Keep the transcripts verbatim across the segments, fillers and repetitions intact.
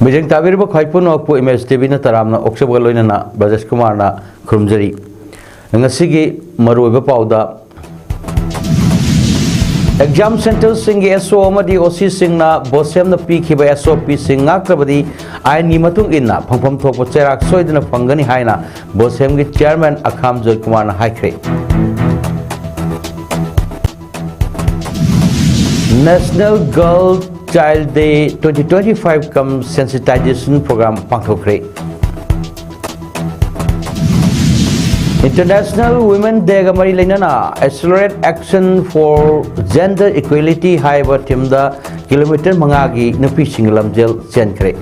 ꯃꯤꯠꯌꯦꯡ ꯇꯥꯕꯤꯔꯤꯕ ꯈ꯭ꯋꯥꯏ ꯄꯨꯝꯅꯃꯛꯄꯨ M S T V ꯅ ꯇꯔꯥꯝꯅ ꯑꯣꯛꯆꯕꯒ ꯂꯣꯏꯅꯅ ꯕ꯭ꯔꯖꯦꯁ ꯀꯨꯃꯥꯔꯅ ꯈꯨꯔꯨꯝꯖꯔꯤ꯫ ꯉꯁꯤꯒꯤ ꯃꯔꯨꯑꯣꯏꯕ ꯄꯥꯎꯗ, ꯑꯦꯛꯖꯥꯝ ꯁꯦꯟꯇꯔꯁꯤꯡꯒꯤ S O ꯑꯃꯗꯤ O C ꯁꯤꯡꯅ ꯕꯣꯁꯦꯝꯅ ꯄꯤꯈꯤꯕ S O P ꯁꯤꯡ ꯉꯥꯛꯇ꯭ꯔꯕꯗꯤ ꯑꯥꯏꯟꯒꯤ ꯃꯇꯨꯡ ꯏꯟꯅ ꯐꯪꯐꯝ ꯊꯣꯛꯄ ꯆꯩꯔꯥꯛ ꯁꯣꯏꯗꯅ ꯐꯪꯒꯅꯤ ꯍꯥꯏꯅ ꯕꯣꯁꯦꯝꯒꯤ ꯆꯤꯌꯥꯔꯃꯦꯟ ꯑꯈꯥꯝ ꯖꯣꯏꯀꯨꯃꯥꯔꯅ ꯍꯥꯏꯈ꯭ꯔꯦ꯫ National Girl Child Day twenty twenty-five cum Sensitization Program ꯄꯥꯡꯊꯣꯛꯈ꯭ꯔꯦ꯫ International Women Day ꯒ ꯃꯔꯤ ꯂꯩꯅꯅ Accelerate Action for Gender Equality ꯍꯥꯏꯕ theme ꯗ ꯀꯤꯂꯣꯃꯤꯇꯔ ꯃꯉꯥꯒꯤ ꯅꯨꯄꯤꯁꯤꯡꯒꯤ ꯂꯝꯖꯦꯜ ꯆꯦꯟꯈ꯭ꯔꯦ꯫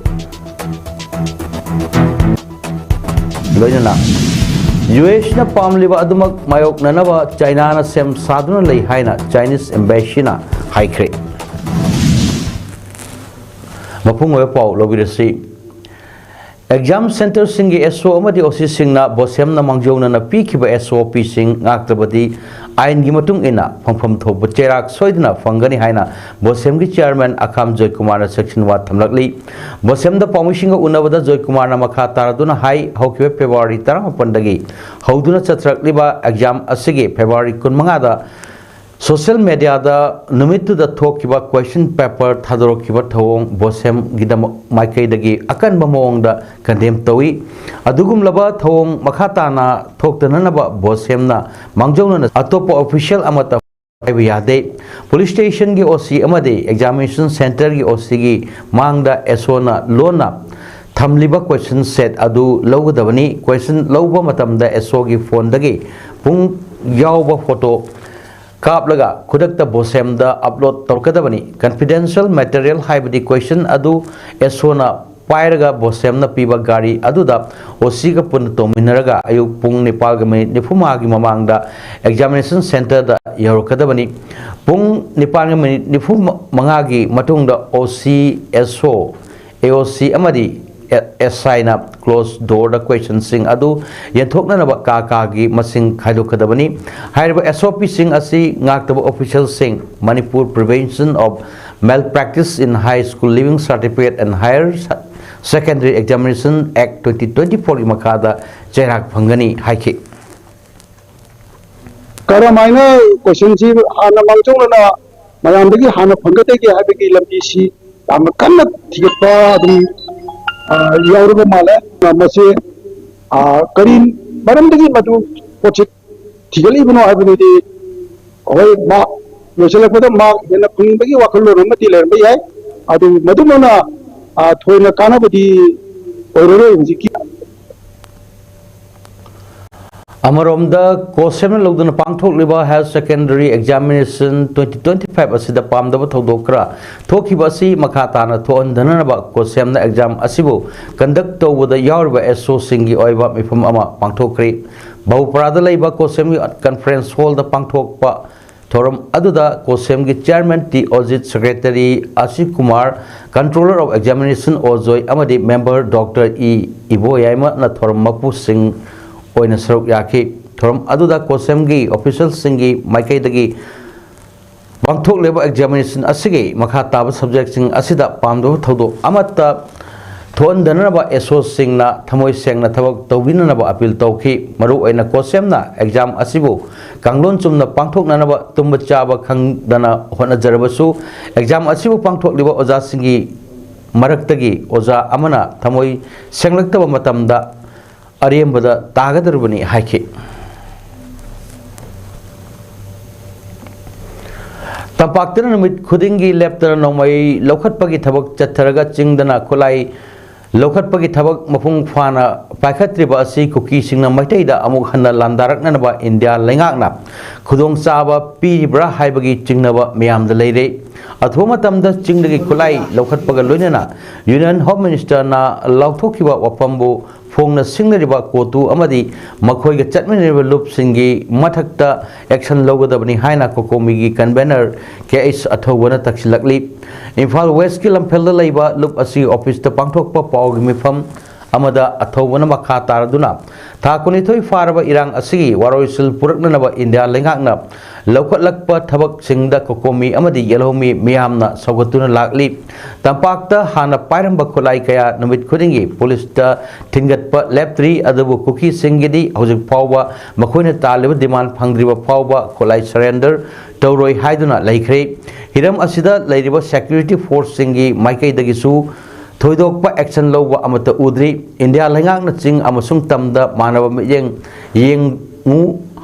ꯂꯣꯏꯅꯅ U S ꯅ ꯄꯥꯝꯂꯤꯕ ꯑꯗꯨꯃꯛ ꯃꯥꯌꯣꯛꯅꯅꯕ ꯆꯥꯏꯅꯥꯅ ꯁꯦꯝ ꯁꯥꯗꯨꯅ ꯂꯩ ꯍꯥꯏꯅ Chinese Embassy ꯅ ꯍꯥꯏꯈ꯭ꯔꯦ꯫ ꯃꯄꯨꯡ ꯑꯣꯏꯕ ꯄꯥꯎ ꯂꯧꯕꯤꯔꯁꯤ꯫ ꯑꯦꯛꯖꯥꯝ ꯁꯦꯟꯇꯔꯁꯤꯡꯒꯤ S O ꯑꯃꯗꯤ O C ꯁꯤꯡꯅ ꯕꯣꯁꯦꯝꯅ ꯃꯥꯡꯖꯧꯅꯅ ꯄꯤꯈꯤꯕ S O P ꯁꯤꯡ ꯉꯥꯛꯇ꯭ꯔꯕꯗꯤ ꯑꯥꯏꯟꯒꯤ ꯃꯇꯨꯡ ꯏꯟꯅ ꯐꯪꯐꯝ ꯊꯣꯛꯄ ꯆꯩꯔꯥꯛ ꯁꯣꯏꯗꯅ ꯐꯪꯒꯅꯤ ꯍꯥꯏꯅ ꯕꯣꯁꯦꯝꯒꯤ ꯆꯤꯌꯥꯔꯃꯦꯟ ꯑꯈꯥꯝ ꯖꯣꯏꯀꯨꯃꯥꯔꯅ ꯆꯦꯛꯁꯤꯟꯋꯥ ꯊꯝꯂꯛꯂꯤ꯫ ꯕꯣꯁꯦꯝꯗ ꯄꯥꯎꯃꯤꯁꯤꯡꯒ ꯎꯅꯕꯗ ꯖꯣꯏꯀꯨꯃꯥꯔꯅ ꯃꯈꯥ ꯇꯥꯔꯗꯨꯅ ꯍꯥꯏ, ꯍꯧꯈꯤꯕ February ꯇꯔꯥꯃꯥꯄꯟꯗꯒꯤ ꯍꯧꯗꯨꯅ ꯆꯠꯊꯔꯛꯂꯤꯕ ꯑꯦꯛꯖꯥꯝ ꯑꯁꯤꯒꯤ February ꯀꯨꯟꯃꯉꯥꯗ social media ꯗ ꯅꯨꯃꯤꯠꯇꯨꯗ ꯊꯣꯛꯈꯤꯕ question paper ꯊꯥꯗꯣꯔꯛꯈꯤꯕ ꯊꯧꯑꯣꯡ ꯕꯣꯁꯦꯝꯒꯤꯗꯃꯛ ꯃꯥꯏꯀꯩꯗꯒꯤ ꯑꯀꯟꯕ ꯃꯑꯣꯡꯗ condemn ꯇꯧꯏ꯫ ꯑꯗꯨꯒꯨꯝꯂꯕ ꯊꯧꯑꯣꯡ ꯃꯈꯥ ꯇꯥꯅ ꯊꯣꯛꯇꯅꯅꯕ ꯕꯣꯁꯦꯝꯅ ꯃꯥꯡꯖꯧꯅꯅ ꯑꯇꯣꯞꯄ official ꯑꯃꯠꯇ ꯍꯥꯏꯕ ꯌꯥꯗꯦ꯫ Police station ꯒꯤ O C ꯑꯃꯗꯤ examination center ꯒꯤ O C ꯒꯤ ꯃꯥꯡꯗ S O ꯅ ꯂꯣꯟꯅ ꯊꯝꯂꯤꯕ question set ꯑꯗꯨ ꯂꯧꯒꯗꯕꯅꯤ꯫ Question ꯂꯧꯕ ꯃꯇꯝꯗ S O ꯒꯤ phone ꯗꯒꯤ ꯄꯨꯡ ꯌꯥꯎꯕ photo ꯀꯥꯞꯂꯒ ꯈꯨꯗꯛꯇ ꯕꯣꯁꯦꯝꯗ upload ꯇꯧꯔꯛꯀꯗꯕꯅꯤ꯫ Confidential material ꯍꯥꯏꯕꯗꯤ question ꯑꯗꯨ S O ꯅ ꯄꯥꯏꯔꯒ ꯕꯣꯁꯦꯝꯅ ꯄꯤꯕ ꯒꯥꯔꯤ ꯑꯗꯨꯗ O C ꯒ ꯄꯨꯟꯅ ꯇꯣꯡꯃꯤꯟꯅꯔꯒ ꯑꯌꯨꯛ ꯄꯨꯡ ꯅꯤꯄꯥꯜꯒ ꯃꯤꯅꯤꯠ ꯅꯤꯐꯨ ꯃꯉꯥꯒꯤ ꯃꯃꯥꯡꯗ examination center ꯗ ꯌꯧꯔꯛꯀꯗꯕꯅꯤ꯫ ꯄꯨꯡ ꯅꯤꯄꯥꯜꯒ ꯃꯤꯅꯤꯠ ꯅꯤꯐꯨ ꯃꯉꯥꯒꯤ ꯃꯇꯨꯡꯗ O C, S O, A O C ꯑꯃꯗꯤ S I ꯅ closed door ꯗ question ꯁꯤꯡ ꯑꯗꯨ ꯌꯦꯟꯊꯣꯛꯅꯅꯕ ꯀꯥ ꯀꯥꯒꯤ ꯃꯁꯤꯡ ꯈꯥꯏꯗꯣꯛꯀꯗꯕꯅꯤ꯫ ꯍꯥꯏꯔꯤꯕ S O P ꯁꯤꯡ ꯑꯁꯤ ꯉꯥꯛꯇꯕ official ꯁꯤꯡ, Manipur Prevention of Malpractice in High School Leaving Certificate and Higher Secondary Examination Act twenty twenty-fourꯒꯤ ꯃꯈꯥꯗ ꯆꯩꯔꯥꯛ ꯐꯪꯒꯅꯤ ꯍꯥꯏꯈꯤ꯫ ꯀꯔꯝꯍꯥꯏꯅ ꯀꯣꯏꯁꯟꯁꯤ ꯍꯥꯟꯅ ꯃꯥꯡꯖꯧꯅꯅ ꯃꯌꯥꯝꯗꯒꯤ ꯍꯥꯟꯅ ꯐꯪꯒꯗꯒꯦ ꯍꯥꯏꯕꯒꯤ ꯂꯝꯕꯤꯁꯤ ꯌꯥꯝꯅ ꯀꯟꯅ ꯊꯤꯒꯠꯄ ꯑꯗꯨꯝ ꯌꯥꯎꯔꯕ ꯃꯥꯜꯂꯦ꯫ ꯃꯁꯤ ꯀꯔꯤ ꯃꯔꯝꯗꯒꯤ ꯃꯗꯨ ꯄꯣꯠꯁꯤ ꯊꯤꯒꯠꯂꯤꯕꯅꯣ ꯍꯥꯏꯕꯗꯨꯗꯤ ꯍꯣꯏ, ꯃꯥ ꯂꯣꯏꯁꯤꯜꯂꯛꯄꯗ ꯃꯥ ꯍꯦꯟꯅ ꯐꯪꯅꯤꯡꯕꯒꯤ ꯋꯥꯈꯜꯂꯣꯟ ꯑꯃꯗꯤ ꯂꯩꯔꯝꯕ ꯌꯥꯏ꯫ ꯑꯗꯨ ꯃꯗꯨꯃꯛꯅ ꯊꯣꯏꯅ ꯀꯥꯟꯅꯕꯗꯤ ꯑꯣꯏꯔꯔꯣꯏ ꯍꯧꯖꯤꯛꯀꯤ꯫ ꯑꯃꯔꯣꯝꯗ, ꯀꯣꯁꯦꯝꯅ ꯂꯧꯗꯨꯅ ꯄꯥꯡꯊꯣꯛꯂꯤꯕ Higher Secondary Examination twenty twenty-five ꯑꯁꯤꯗ ꯄꯥꯝꯗꯕ ꯊꯧꯗꯣꯛ ꯈꯔ ꯊꯣꯛꯈꯤꯕ ꯑꯁꯤ ꯃꯈꯥ ꯇꯥꯅ ꯊꯣꯛꯍꯟꯗꯅꯕ ꯀꯣꯁꯦꯝꯅ exam ꯑꯁꯤꯕꯨ conduct ꯇꯧꯕꯗ ꯌꯥꯎꯔꯤꯕ ꯑꯦꯁꯣꯁꯤꯡꯒꯤ ꯑꯣꯏꯕ ꯃꯤꯐꯝ ꯑꯃ ꯄꯥꯡꯊꯣꯛꯈ꯭ꯔꯦ꯫ ꯕꯧꯄ꯭ꯔꯥꯗ ꯂꯩꯕ ꯀꯣꯁꯦꯝꯒꯤ conference hallꯗ ꯄꯥꯡꯊꯣꯛꯄ ꯊꯧꯔꯝ ꯑꯗꯨꯗ ꯀꯣꯁꯦꯝꯒꯤ chairman T ꯑꯣꯖꯤꯠ, secretary Aziz Kumar, controller of examination ꯑꯣꯖꯣꯏ ꯑꯃꯗꯤ member ꯗꯣꯛꯇꯔ ꯏ ꯏꯕꯣꯌꯥꯏꯃꯅ ꯊꯧꯔꯝ ꯃꯄꯨꯁꯤꯡ ꯑꯣꯏꯅ ꯁꯔꯨꯛ ꯌꯥꯈꯤ꯫ ꯊꯧꯔꯝ ꯑꯗꯨꯗ ꯀꯣꯁꯦꯝꯒꯤ officialꯁꯤꯡꯒꯤ ꯃꯥꯏꯀꯩꯗꯒꯤ ꯄꯥꯡꯊꯣꯛꯂꯤꯕ examination ꯑꯁꯤꯒꯤ ꯃꯈꯥ ꯇꯥꯕ subjectꯁꯤꯡ ꯑꯁꯤꯗ ꯄꯥꯝꯗꯕ ꯊꯧꯗꯣꯛ ꯑꯃꯠꯇ ꯊꯣꯛꯍꯟꯗꯅꯕ ꯑꯦꯁꯣꯁꯤꯡꯅ ꯊꯃꯣꯏ ꯁꯦꯡꯅ ꯊꯕꯛ ꯇꯧꯕꯤꯅꯅꯕ appeal ꯇꯧꯈꯤ꯫ ꯃꯔꯨꯑꯣꯏꯅ ꯀꯣꯁꯦꯝꯅ exam ꯑꯁꯤꯕꯨ ꯀꯥꯡꯂꯣꯟ ꯆꯨꯝꯅ ꯄꯥꯡꯊꯣꯛꯅꯅꯕ ꯇꯨꯝꯕ ꯆꯥꯕ ꯈꯪꯗꯅ ꯍꯣꯠꯅꯖꯔꯕꯁꯨ, exam ꯑꯁꯤꯕꯨ ꯄꯥꯡꯊꯣꯛꯂꯤꯕ ꯑꯣꯖꯥꯁꯤꯡꯒꯤ ꯃꯔꯛꯇꯒꯤ ꯑꯣꯖꯥ ꯑꯃꯅ ꯊꯃꯣꯏ ꯁꯦꯡꯂꯛꯇꯕ ꯃꯇꯝꯗ ꯑꯔꯦꯝꯕꯗ ꯇꯥꯒꯗꯧꯔꯤꯕꯅꯤ ꯍꯥꯏꯈꯤ꯫ ꯇꯝꯄꯥꯛꯇꯅ ꯅꯨꯃꯤꯠ ꯈꯨꯗꯤꯡꯒꯤ ꯂꯦꯞꯇꯅ ꯅꯣꯡꯃꯩ ꯂꯧꯈꯠꯄꯒꯤ ꯊꯕꯛ ꯆꯠꯊꯔꯒ ꯆꯤꯡꯗꯅ ꯈꯨꯠꯂꯥꯏ ꯂꯧꯈꯠꯄꯒꯤ ꯊꯕꯛ ꯃꯄꯨꯡ ꯐꯥꯅ ꯄꯥꯏꯈꯠꯇ꯭ꯔꯤꯕ ꯑꯁꯤ ꯀꯨꯀꯤꯁꯤꯡꯅ ꯃꯩꯇꯩꯗ ꯑꯃꯨꯛ ꯍꯟꯅ ꯂꯥꯟꯗꯥꯔꯛꯅꯅꯕ ꯏꯟꯗꯤꯌꯥ ꯂꯩꯉꯥꯛꯅ ꯈꯨꯗꯣꯡꯆꯥꯕ ꯄꯤꯔꯤꯕ꯭ꯔꯥ ꯍꯥꯏꯕꯒꯤ ꯆꯤꯡꯅꯕ ꯃꯤꯌꯥꯝꯗ ꯂꯩꯔꯦ꯫ ꯑꯊꯨꯕ ꯃꯇꯝꯗ ꯆꯤꯡꯗꯒꯤ ꯈꯨꯠꯂꯥꯏ ꯂꯧꯈꯠꯄꯒ ꯂꯣꯏꯅꯅ Union Home Ministerꯅ ꯂꯥꯎꯊꯣꯛꯈꯤꯕ ꯋꯥꯐꯝꯕꯨ ꯐꯣꯡꯅ ꯁꯤꯡꯅꯔꯤꯕ ꯀꯣꯇꯨ ꯑꯃꯗꯤ ꯃꯈꯣꯏꯒ ꯆꯠꯃꯤꯟꯅꯔꯤꯕ ꯂꯨꯞꯁꯤꯡꯒꯤ ꯃꯊꯛꯇ action ꯂꯧꯒꯗꯕꯅꯤ ꯍꯥꯏꯅ ꯀꯣꯀꯣꯃꯤꯒꯤ convener ꯀꯦ ꯑꯩꯆ ꯑꯊꯧꯕꯅ ꯇꯛꯁꯤꯜꯂꯛꯂꯤ꯫ ꯏꯝꯐꯥꯜ Westꯀꯤ ꯂꯝꯐꯦꯜꯗ ꯂꯩꯕ ꯂꯨꯞ ꯑꯁꯤꯒꯤ officeꯇ ꯄꯥꯡꯊꯣꯛꯄ ꯄꯥꯎꯒꯤ ꯃꯤꯐꯝ ꯑꯃꯗ ꯑꯊꯧꯕꯅ ꯃꯈꯥ ꯇꯥꯔꯗꯨꯅ ꯊꯥ ꯀꯨꯟꯅꯤꯊꯣꯏ ꯐꯥꯔꯕ ꯏꯔꯥꯡ ꯑꯁꯤꯒꯤ ꯋꯥꯔꯣꯏꯁꯤꯜ ꯄꯨꯔꯛꯅꯅꯕ ꯏꯟꯗꯤꯌꯥ ꯂꯩꯉꯥꯛꯅ ꯂꯧꯈꯠꯂꯛꯄ ꯊꯕꯛꯁꯤꯡꯗ ꯀꯣꯀꯣꯃꯤ ꯑꯃꯗꯤ ꯌꯦꯜꯍꯧꯃꯤ ꯃꯤꯌꯥꯝꯅ ꯁꯧꯒꯠꯇꯨꯅ ꯂꯥꯛꯂꯤ꯫ ꯇꯝꯄꯥꯛꯇ ꯍꯥꯟꯅ ꯄꯥꯏꯔꯝꯕ ꯈꯨꯠꯂꯥꯏ ꯀꯌꯥ ꯅꯨꯃꯤꯠ ꯈꯨꯗꯤꯡꯒꯤ ꯄꯨꯂꯤꯁꯇ ꯊꯤꯟꯒꯠꯄ ꯂꯦꯞꯇ꯭ꯔꯤ, ꯑꯗꯨꯕꯨ ꯀꯨꯀꯤꯁꯤꯡꯒꯤꯗꯤ ꯍꯧꯖꯤꯛ ꯐꯥꯎꯕ ꯃꯈꯣꯏꯅ ꯇꯥꯜꯂꯤꯕ ꯗꯤꯃꯥꯟ ꯐꯪꯗ꯭ꯔꯤꯕ ꯐꯥꯎꯕ ꯈꯨꯠꯂꯥꯏ ꯁꯔꯦꯟꯗꯔ ꯇꯧꯔꯣꯏ ꯍꯥꯏꯗꯨꯅ ꯂꯩꯈ꯭ꯔꯦ꯫ ꯍꯤꯔꯝ ꯑꯁꯤꯗ ꯂꯩꯔꯤꯕ ꯁꯦꯀ꯭ꯌꯨꯔꯤꯇꯤ ꯐꯣꯔꯁꯁꯤꯡꯒꯤ ꯃꯥꯏꯀꯩꯗꯒꯤꯁꯨ ꯊꯣꯏꯗꯣꯛꯄ ꯑꯦꯛꯁꯟ ꯂꯧꯕ ꯑꯃꯠꯇ ꯎꯗ꯭ꯔꯤ꯫ ꯏꯟꯗꯤꯌꯥ ꯂꯩꯉꯥꯛꯅ ꯆꯤꯡ ꯑꯃꯁꯨꯡ ꯇꯝꯗ ꯃꯥꯟꯅꯕ ꯃꯤꯠꯌꯦꯡ ꯌꯦꯡꯉꯨ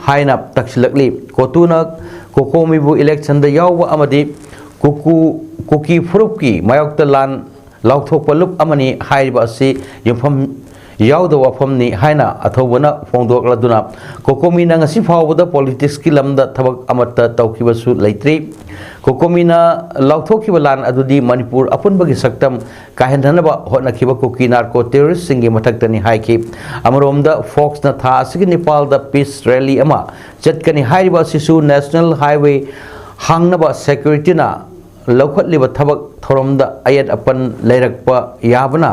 ꯍꯥꯏꯅ ꯇꯛꯁꯤꯜꯂꯛꯂꯤ꯫ ꯀꯣꯇꯨꯅ ꯀꯣꯀꯣꯃꯤꯕꯨ ꯏꯂꯦꯛꯁꯟꯗ ꯌꯥꯎꯕ ꯑꯃꯗꯤ ꯀꯨꯀꯨ, ꯀꯨꯀꯤ ꯐꯨꯔꯨꯞꯀꯤ ꯃꯥꯌꯣꯛꯇ ꯂꯥꯟ ꯂꯥꯎꯊꯣꯛꯄ ꯂꯨꯞ ꯑꯃꯅꯤ ꯍꯥꯏꯔꯤꯕ ꯑꯁꯤ ꯌꯨꯝꯐꯝ ꯌꯥꯎꯗꯕ ꯋꯥꯐꯝꯅꯤ ꯍꯥꯏꯅ ꯑꯊꯧꯕꯅ ꯐꯣꯡꯗꯣꯛꯂꯗꯨꯅ, ꯀꯣꯀꯣꯃꯤꯅ ꯉꯁꯤ ꯐꯥꯎꯕꯗ ꯄꯣꯂꯤꯇꯤꯛꯁꯀꯤ ꯂꯝꯗ ꯊꯕꯛ ꯑꯃꯠꯇ ꯇꯧꯈꯤꯕꯁꯨ ꯂꯩꯇ꯭ꯔꯤ꯫ ꯀꯣꯀꯣꯃꯤꯅ ꯂꯥꯎꯊꯣꯛꯈꯤꯕ ꯂꯥꯟ ꯑꯗꯨꯗꯤ ꯃꯅꯤꯄꯨꯔ ꯑꯄꯨꯟꯕꯒꯤ ꯁꯛꯇꯝ ꯀꯥꯏꯍꯟꯅꯅꯕ ꯍꯣꯠꯅꯈꯤꯕ ꯀꯨꯀꯤ ꯅꯥꯔꯀꯣ ꯇꯦꯔꯣꯔꯤꯁꯁꯤꯡꯒꯤ ꯃꯊꯛꯇꯅꯤ ꯍꯥꯏꯈꯤ꯫ ꯑꯃꯔꯣꯝꯗ, ꯐꯣꯛꯁꯅ ꯊꯥ ꯑꯁꯤꯒꯤ ꯅꯤꯄꯥꯜꯗ ꯄꯤꯁ ꯔꯦꯂꯤ ꯑꯃ ꯆꯠꯀꯅꯤ ꯍꯥꯏꯔꯤꯕ ꯑꯁꯤꯁꯨ ꯅꯦꯁꯅꯦꯜ ꯍꯥꯏꯋꯦ ꯍꯥꯡꯅꯕ ꯁꯦꯀ꯭ꯌꯨꯔꯤꯇꯤꯅ ꯂꯧꯈꯠꯂꯤꯕ ꯊꯕꯛ ꯊꯧꯔꯝꯗ ꯑꯌꯦꯠ ꯑꯄꯟ ꯂꯩꯔꯛꯄ ꯌꯥꯕꯅ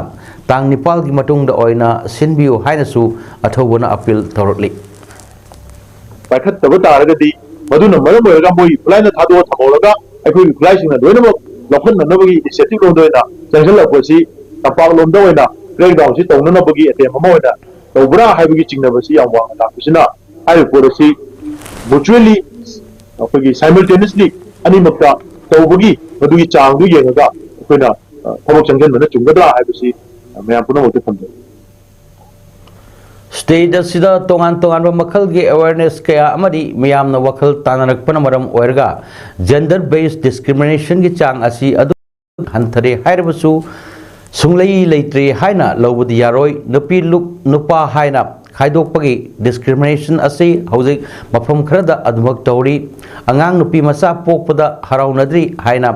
ꯇꯥꯡ ꯅꯤꯄꯥꯜꯒꯤ ꯃꯇꯨꯡꯗ ꯑꯣꯏꯅ ꯁꯤꯟꯕꯤꯌꯨ ꯍꯥꯏꯅꯁꯨ ꯑꯊꯧꯕꯅ ꯑꯄꯤꯜ ꯇꯧꯔꯛꯂꯤ꯫ ꯄꯥꯏꯈꯠꯇꯕ ꯇꯥꯔꯒꯗꯤ, ꯃꯗꯨꯅ ꯃꯔꯝ ꯑꯣꯏꯔꯒ ꯃꯣꯏꯒꯤ ꯈꯨꯠꯂꯥꯏꯅ ꯊꯥꯗꯣꯛꯑ ꯊꯝꯍꯧꯔꯒ ꯑꯩꯈꯣꯏꯒꯤ ꯈꯨꯠꯂꯥꯏꯁꯤꯡ ꯑꯗꯨ ꯂꯣꯏꯅꯃꯛ ꯂꯧꯈꯠꯅꯅꯕꯒꯤ ꯏꯅꯤꯁꯤꯌꯦꯇꯤꯚ ꯂꯣꯝꯗ ꯑꯣꯏꯅ ꯆꯪꯁꯤꯜꯂꯛꯄꯁꯤ ꯇꯝꯄꯥꯛꯂꯣꯝꯗ ꯑꯣꯏꯅ ꯀ꯭ꯔꯦꯛꯗꯥꯎꯟꯁꯤ ꯇꯧꯅꯅꯕꯒꯤ ꯑꯦꯇꯦꯝ ꯑꯃ ꯑꯣꯏꯅ ꯇꯧꯕ꯭ꯔꯥ ꯍꯥꯏꯕꯒꯤ ꯆꯤꯡꯅꯕꯁꯤ ꯌꯥꯝ ꯋꯥꯡꯅ ꯂꯥꯛꯄꯁꯤꯅ ꯍꯥꯏꯔꯤꯕ ꯄꯣꯠ ꯑꯁꯤ ꯃꯨꯆꯨꯋꯦꯂꯤ ꯑꯩꯈꯣꯏꯒꯤ ꯁꯥꯏꯃꯜꯇꯦꯅꯤꯌꯁꯂꯤ ꯑꯅꯤꯃꯛꯇ ꯇꯧꯕꯒꯤ ꯃꯗꯨꯒꯤ ꯆꯥꯡꯗꯨ ꯌꯦꯡꯉꯒ ꯑꯩꯈꯣꯏꯅ, ꯑ, ꯊꯕꯛ ꯆꯪꯁꯤꯟꯕꯅ ꯆꯨꯝꯒꯗ꯭ꯔꯥ ꯍꯥꯏꯕꯁꯤ, ꯑ, ꯃꯌꯥꯝ ꯄꯨꯝꯅꯃꯛꯇ ꯊꯝꯖꯒꯦ꯫ ꯁ꯭ꯇꯦꯠ ꯑꯁꯤꯗ ꯇꯣꯉꯥꯟ ꯇꯣꯉꯥꯟꯕ ꯃꯈꯜꯒꯤ ꯑꯦꯋꯦꯔꯅꯦꯁ ꯀꯌꯥ ꯑꯃꯗꯤ ꯃꯤꯌꯥꯝꯅ ꯋꯥꯈꯜ ꯇꯥꯅꯔꯛꯄꯅ ꯃꯔꯝ ꯑꯣꯏꯔꯒ ꯖꯦꯟꯗꯔ ꯕꯦꯁ ꯗꯤꯁꯀ꯭ꯔꯤꯃꯤꯅꯦꯁꯟꯒꯤ ꯆꯥꯡ ꯑꯁꯤ ꯑꯗꯨꯝ ꯍꯟꯊꯔꯦ ꯍꯥꯏꯔꯕꯁꯨ ꯁꯨꯡꯂꯩ ꯂꯩꯇ꯭ꯔꯦ ꯍꯥꯏꯅ ꯂꯧꯕꯗꯤ ꯌꯥꯔꯣꯏ꯫ ꯅꯨꯄꯤ ꯂꯨꯞ ꯅꯨꯄꯥ ꯍꯥꯏꯅ ꯈꯥꯏꯗꯣꯛꯄꯒꯤ ꯗꯤꯁꯀ꯭ꯔꯤꯃꯤꯅꯦꯁꯟ ꯑꯁꯤ ꯍꯧꯖꯤꯛ ꯃꯐꯝ ꯈꯔꯗ ꯑꯗꯨꯃꯛ ꯇꯧꯔꯤ꯫ ꯑꯉꯥꯡ ꯅꯨꯄꯤ ꯃꯆꯥ ꯄꯣꯛꯄꯗ ꯍꯔꯥꯎꯅꯗ꯭ꯔꯤ ꯍꯥꯏꯅ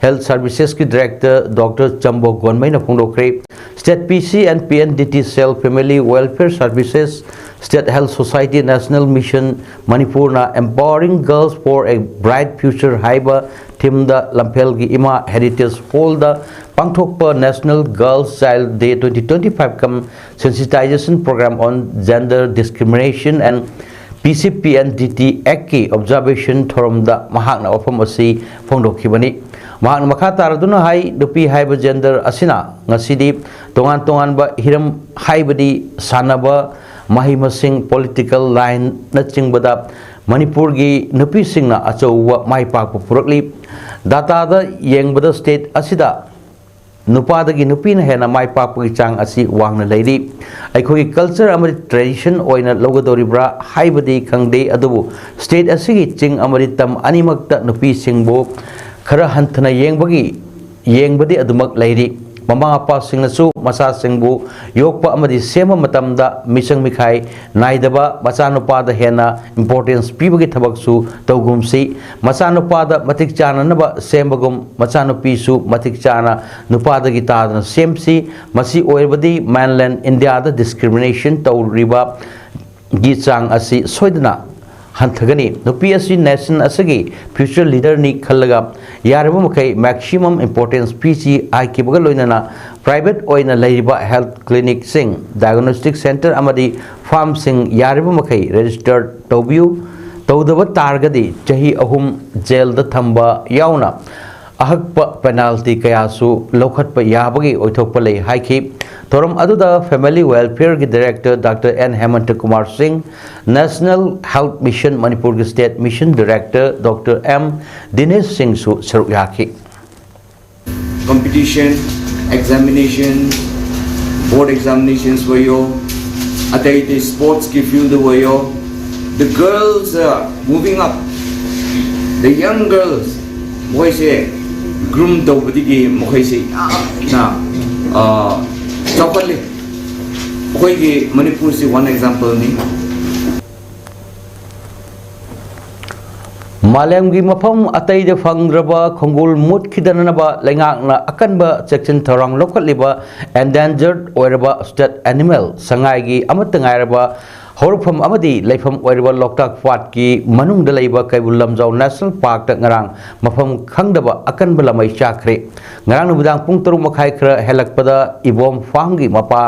ꯍꯦꯜꯊ ꯁꯔꯚꯤꯁꯦꯁꯀꯤ ꯗꯥꯏꯔꯦꯛꯇꯔ ꯗꯣꯛꯇꯔ ꯆꯝꯕꯣ ꯒꯣꯟꯃꯩꯅ ꯐꯣꯡꯗꯣꯛꯈ꯭ꯔꯦ꯫ State P C N P N D T self family welfare services, state health society national mission ꯃꯅꯤꯄꯨꯔꯅ Empowering Girls for a Bright Future ꯍꯥꯏꯕ ꯊꯤꯝꯗ ꯂꯝꯐꯦꯜꯒꯤ ꯏꯃꯥ ꯍꯦꯔꯤꯇꯦꯖ ꯍꯣꯜꯗ ꯄꯥꯡꯊꯣꯛꯄ National Girls Child Day twenty twenty-five cum Sensitization Program on Gender Discrimination and P C P and D T Act ꯀꯤ observation ꯊꯧꯔꯝꯗ ꯃꯍꯥꯛꯅ ꯋꯥꯐꯝ ꯑꯁꯤ ꯐꯣꯡꯗꯣꯛꯈꯤꯕꯅꯤ꯫ ꯃꯍꯥꯛꯅ ꯃꯈꯥ ꯇꯥꯔꯗꯨꯅ ꯍꯥꯏ, ꯅꯨꯄꯤ ꯍꯥꯏꯕ gender ꯑꯁꯤꯅ ꯉꯁꯤꯗꯤ ꯇꯣꯉꯥꯟ ꯇꯣꯉꯥꯟꯕ ꯍꯤꯔꯝ, ꯍꯥꯏꯕꯗꯤ ꯁꯥꯟꯅꯕ, ꯃꯍꯩ ꯃꯁꯤꯡ, political line ꯅꯆꯤꯡꯕꯗ ꯃꯅꯤꯄꯨꯔꯒꯤ ꯅꯨꯄꯤꯁꯤꯡꯅ ꯑꯆꯧꯕ ꯃꯥꯏ ꯄꯥꯛꯄ ꯄꯨꯔꯛꯂꯤ꯫ Data ꯗ ꯌꯦꯡꯕꯗ state ꯑꯁꯤꯗ ꯅꯨꯄꯥꯗꯒꯤ ꯅꯨꯄꯤꯅ ꯍꯦꯟꯅ ꯃꯥꯏ ꯄꯥꯛꯄꯒꯤ ꯆꯥꯡ ꯑꯁꯤ ꯋꯥꯡꯅ ꯂꯩꯔꯤ꯫ ꯑꯩꯈꯣꯏꯒꯤ culture ꯑꯃꯗꯤ tradition ꯑꯣꯏꯅ ꯂꯧꯒꯗꯧꯔꯤꯕ꯭ꯔꯥ ꯍꯥꯏꯕꯗꯤ ꯈꯪꯗꯦ, ꯑꯗꯨꯕꯨ state ꯑꯁꯤꯒꯤ ꯆꯤꯡ ꯑꯃꯗꯤ ꯇꯝ ꯑꯅꯤꯃꯛꯇ ꯅꯨꯄꯤꯁꯤꯡꯕꯨ ꯈꯔ ꯍꯟꯊꯅ ꯌꯦꯡꯕꯒꯤ, ꯌꯦꯡꯕꯗꯤ ꯑꯗꯨꯃꯛ ꯂꯩꯔꯤ꯫ ꯃꯃꯥ ꯃꯄꯥꯁꯤꯡꯅꯁꯨ ꯃꯆꯥꯁꯤꯡꯕꯨ ꯌꯣꯛꯄ ꯑꯃꯗꯤ ꯁꯦꯝꯕ ꯃꯇꯝꯗ ꯃꯤꯆꯪ ꯃꯤꯈꯥꯏ ꯅꯥꯏꯗꯕ, ꯃꯆꯥꯅꯨꯄꯥꯗ ꯍꯦꯟꯅ importance ꯄꯤꯕꯒꯤ ꯊꯕꯛꯁꯨ ꯇꯧꯒꯨꯝꯁꯤ꯫ ꯃꯆꯥꯅꯨꯄꯥꯗ ꯃꯇꯤꯛ ꯆꯥꯅꯅꯕ ꯁꯦꯝꯕꯒꯨꯝ, ꯃꯆꯥꯅꯨꯄꯤꯁꯨ ꯃꯇꯤꯛ ꯆꯥꯅ ꯅꯨꯄꯥꯗꯒꯤ ꯇꯥꯗꯅ ꯁꯦꯝꯁꯤ꯫ ꯃꯁꯤ ꯑꯣꯏꯔꯕꯗꯤ mainland India ꯗ discrimination ꯇꯧꯔꯤꯕ ꯒꯤ ꯆꯥꯡ ꯑꯁꯤ ꯁꯣꯏꯗꯅ ꯍꯟꯊꯒꯅꯤ꯫ ꯅꯨꯄꯤ ꯑꯁꯤ nation ꯑꯁꯤꯒꯤ future leader ꯅꯤ ꯈꯜꯂꯒ ꯌꯥꯔꯤꯕ ꯃꯈꯩ maximum importance ꯄꯤꯁꯤ ꯍꯥꯏꯈꯤꯕꯒ ꯂꯣꯏꯅꯅ private ꯑꯣꯏꯅ ꯂꯩꯔꯤꯕ health clinic ꯁꯤꯡ, diagnostic centre ꯑꯃꯗꯤ farm ꯁꯤꯡ ꯌꯥꯔꯤꯕ ꯃꯈꯩ register ꯇꯧꯕꯤꯌꯨ꯫ ꯇꯧꯗꯕ ꯇꯥꯔꯒꯗꯤ ꯆꯍꯤ ꯑꯍꯨꯝ jail ꯗ ꯊꯝꯕ ꯌꯥꯎꯅ ꯑꯍꯛꯄ penalty ꯀꯌꯥꯁꯨ ꯂꯧꯈꯠꯄ ꯌꯥꯕꯒꯤ ꯑꯣꯏꯊꯣꯛꯄ ꯂꯩ ꯍꯥꯏꯈꯤ꯫ ꯊꯧꯔꯝ ꯑꯗꯨꯗ Family Welfare ꯒꯤ Director Doctor N ꯍꯦꯃꯟꯇ ꯀꯨꯃꯥꯔ ꯁꯤꯡ, National Health Mission ꯃꯅꯤꯄꯨꯔꯒꯤ State Mission Director Doctor M ꯗꯤꯅꯦꯁ ꯁꯤꯡꯁꯨ ꯁꯔꯨꯛ ꯌꯥꯈꯤ꯫ Competition, examination, board examinations ꯑꯣꯏꯌꯣ, ꯑꯇꯩ ꯑꯇꯩ sports ꯀꯤ field ꯑꯣꯏꯌꯣ, the girls are moving up, the young girls, ꯃꯈꯣꯏꯁꯦ groom ꯇꯧꯕꯗꯒꯤ ꯃꯈꯣꯏꯁꯦ ꯌꯥꯝꯅ ꯑ, ꯆꯥꯎꯈꯠꯂꯤ꯫ ꯑꯩꯈꯣꯏꯒꯤ ꯃꯅꯤꯄꯨꯔꯁꯤ one example ꯅꯤ꯫ ꯃꯥꯂꯦꯝꯒꯤ ꯃꯐꯝ ꯑꯇꯩꯗ ꯐꯪꯗ꯭ꯔꯕ ꯈꯣꯡꯒꯨꯜ ꯃꯨꯠꯈꯤꯗꯅꯅꯕ ꯂꯩꯉꯥꯛꯅ ꯑꯀꯟꯕ ꯆꯦꯛꯁꯤꯟ ꯊꯧꯔꯥꯡ ꯂꯧꯈꯠꯂꯤꯕ endangered ꯑꯣꯏꯔꯕ state animal ꯁꯉꯥꯏꯒꯤ ꯑꯃꯠꯇ ꯉꯥꯏꯔꯕ ꯍꯧꯔꯛꯐꯝ ꯑꯃꯗꯤ ꯂꯩꯐꯝ ꯑꯣꯏꯔꯤꯕ ꯂꯣꯛꯇꯥꯛ ꯄꯥꯠꯀꯤ ꯃꯅꯨꯡꯗ ꯂꯩꯕ ꯀꯩꯕꯨꯜ ꯂꯝꯖꯥꯎ ꯅꯦꯁꯅꯦꯜ ꯄꯥꯔꯛꯇ ꯉꯔꯥꯡ ꯃꯐꯝ ꯈꯪꯗꯕ ꯑꯀꯟꯕ ꯂꯃꯩ ꯆꯥꯛꯈ꯭ꯔꯦ꯫ ꯉꯔꯥꯡ ꯅꯨꯃꯤꯗꯥꯡ ꯄꯨꯡ ꯇꯔꯨꯛ ꯃꯈꯥꯏ ꯈꯔ ꯍꯦꯜꯂꯛꯄꯗ ꯏꯕꯣꯝ ꯐꯥꯝꯒꯤ ꯃꯄꯥ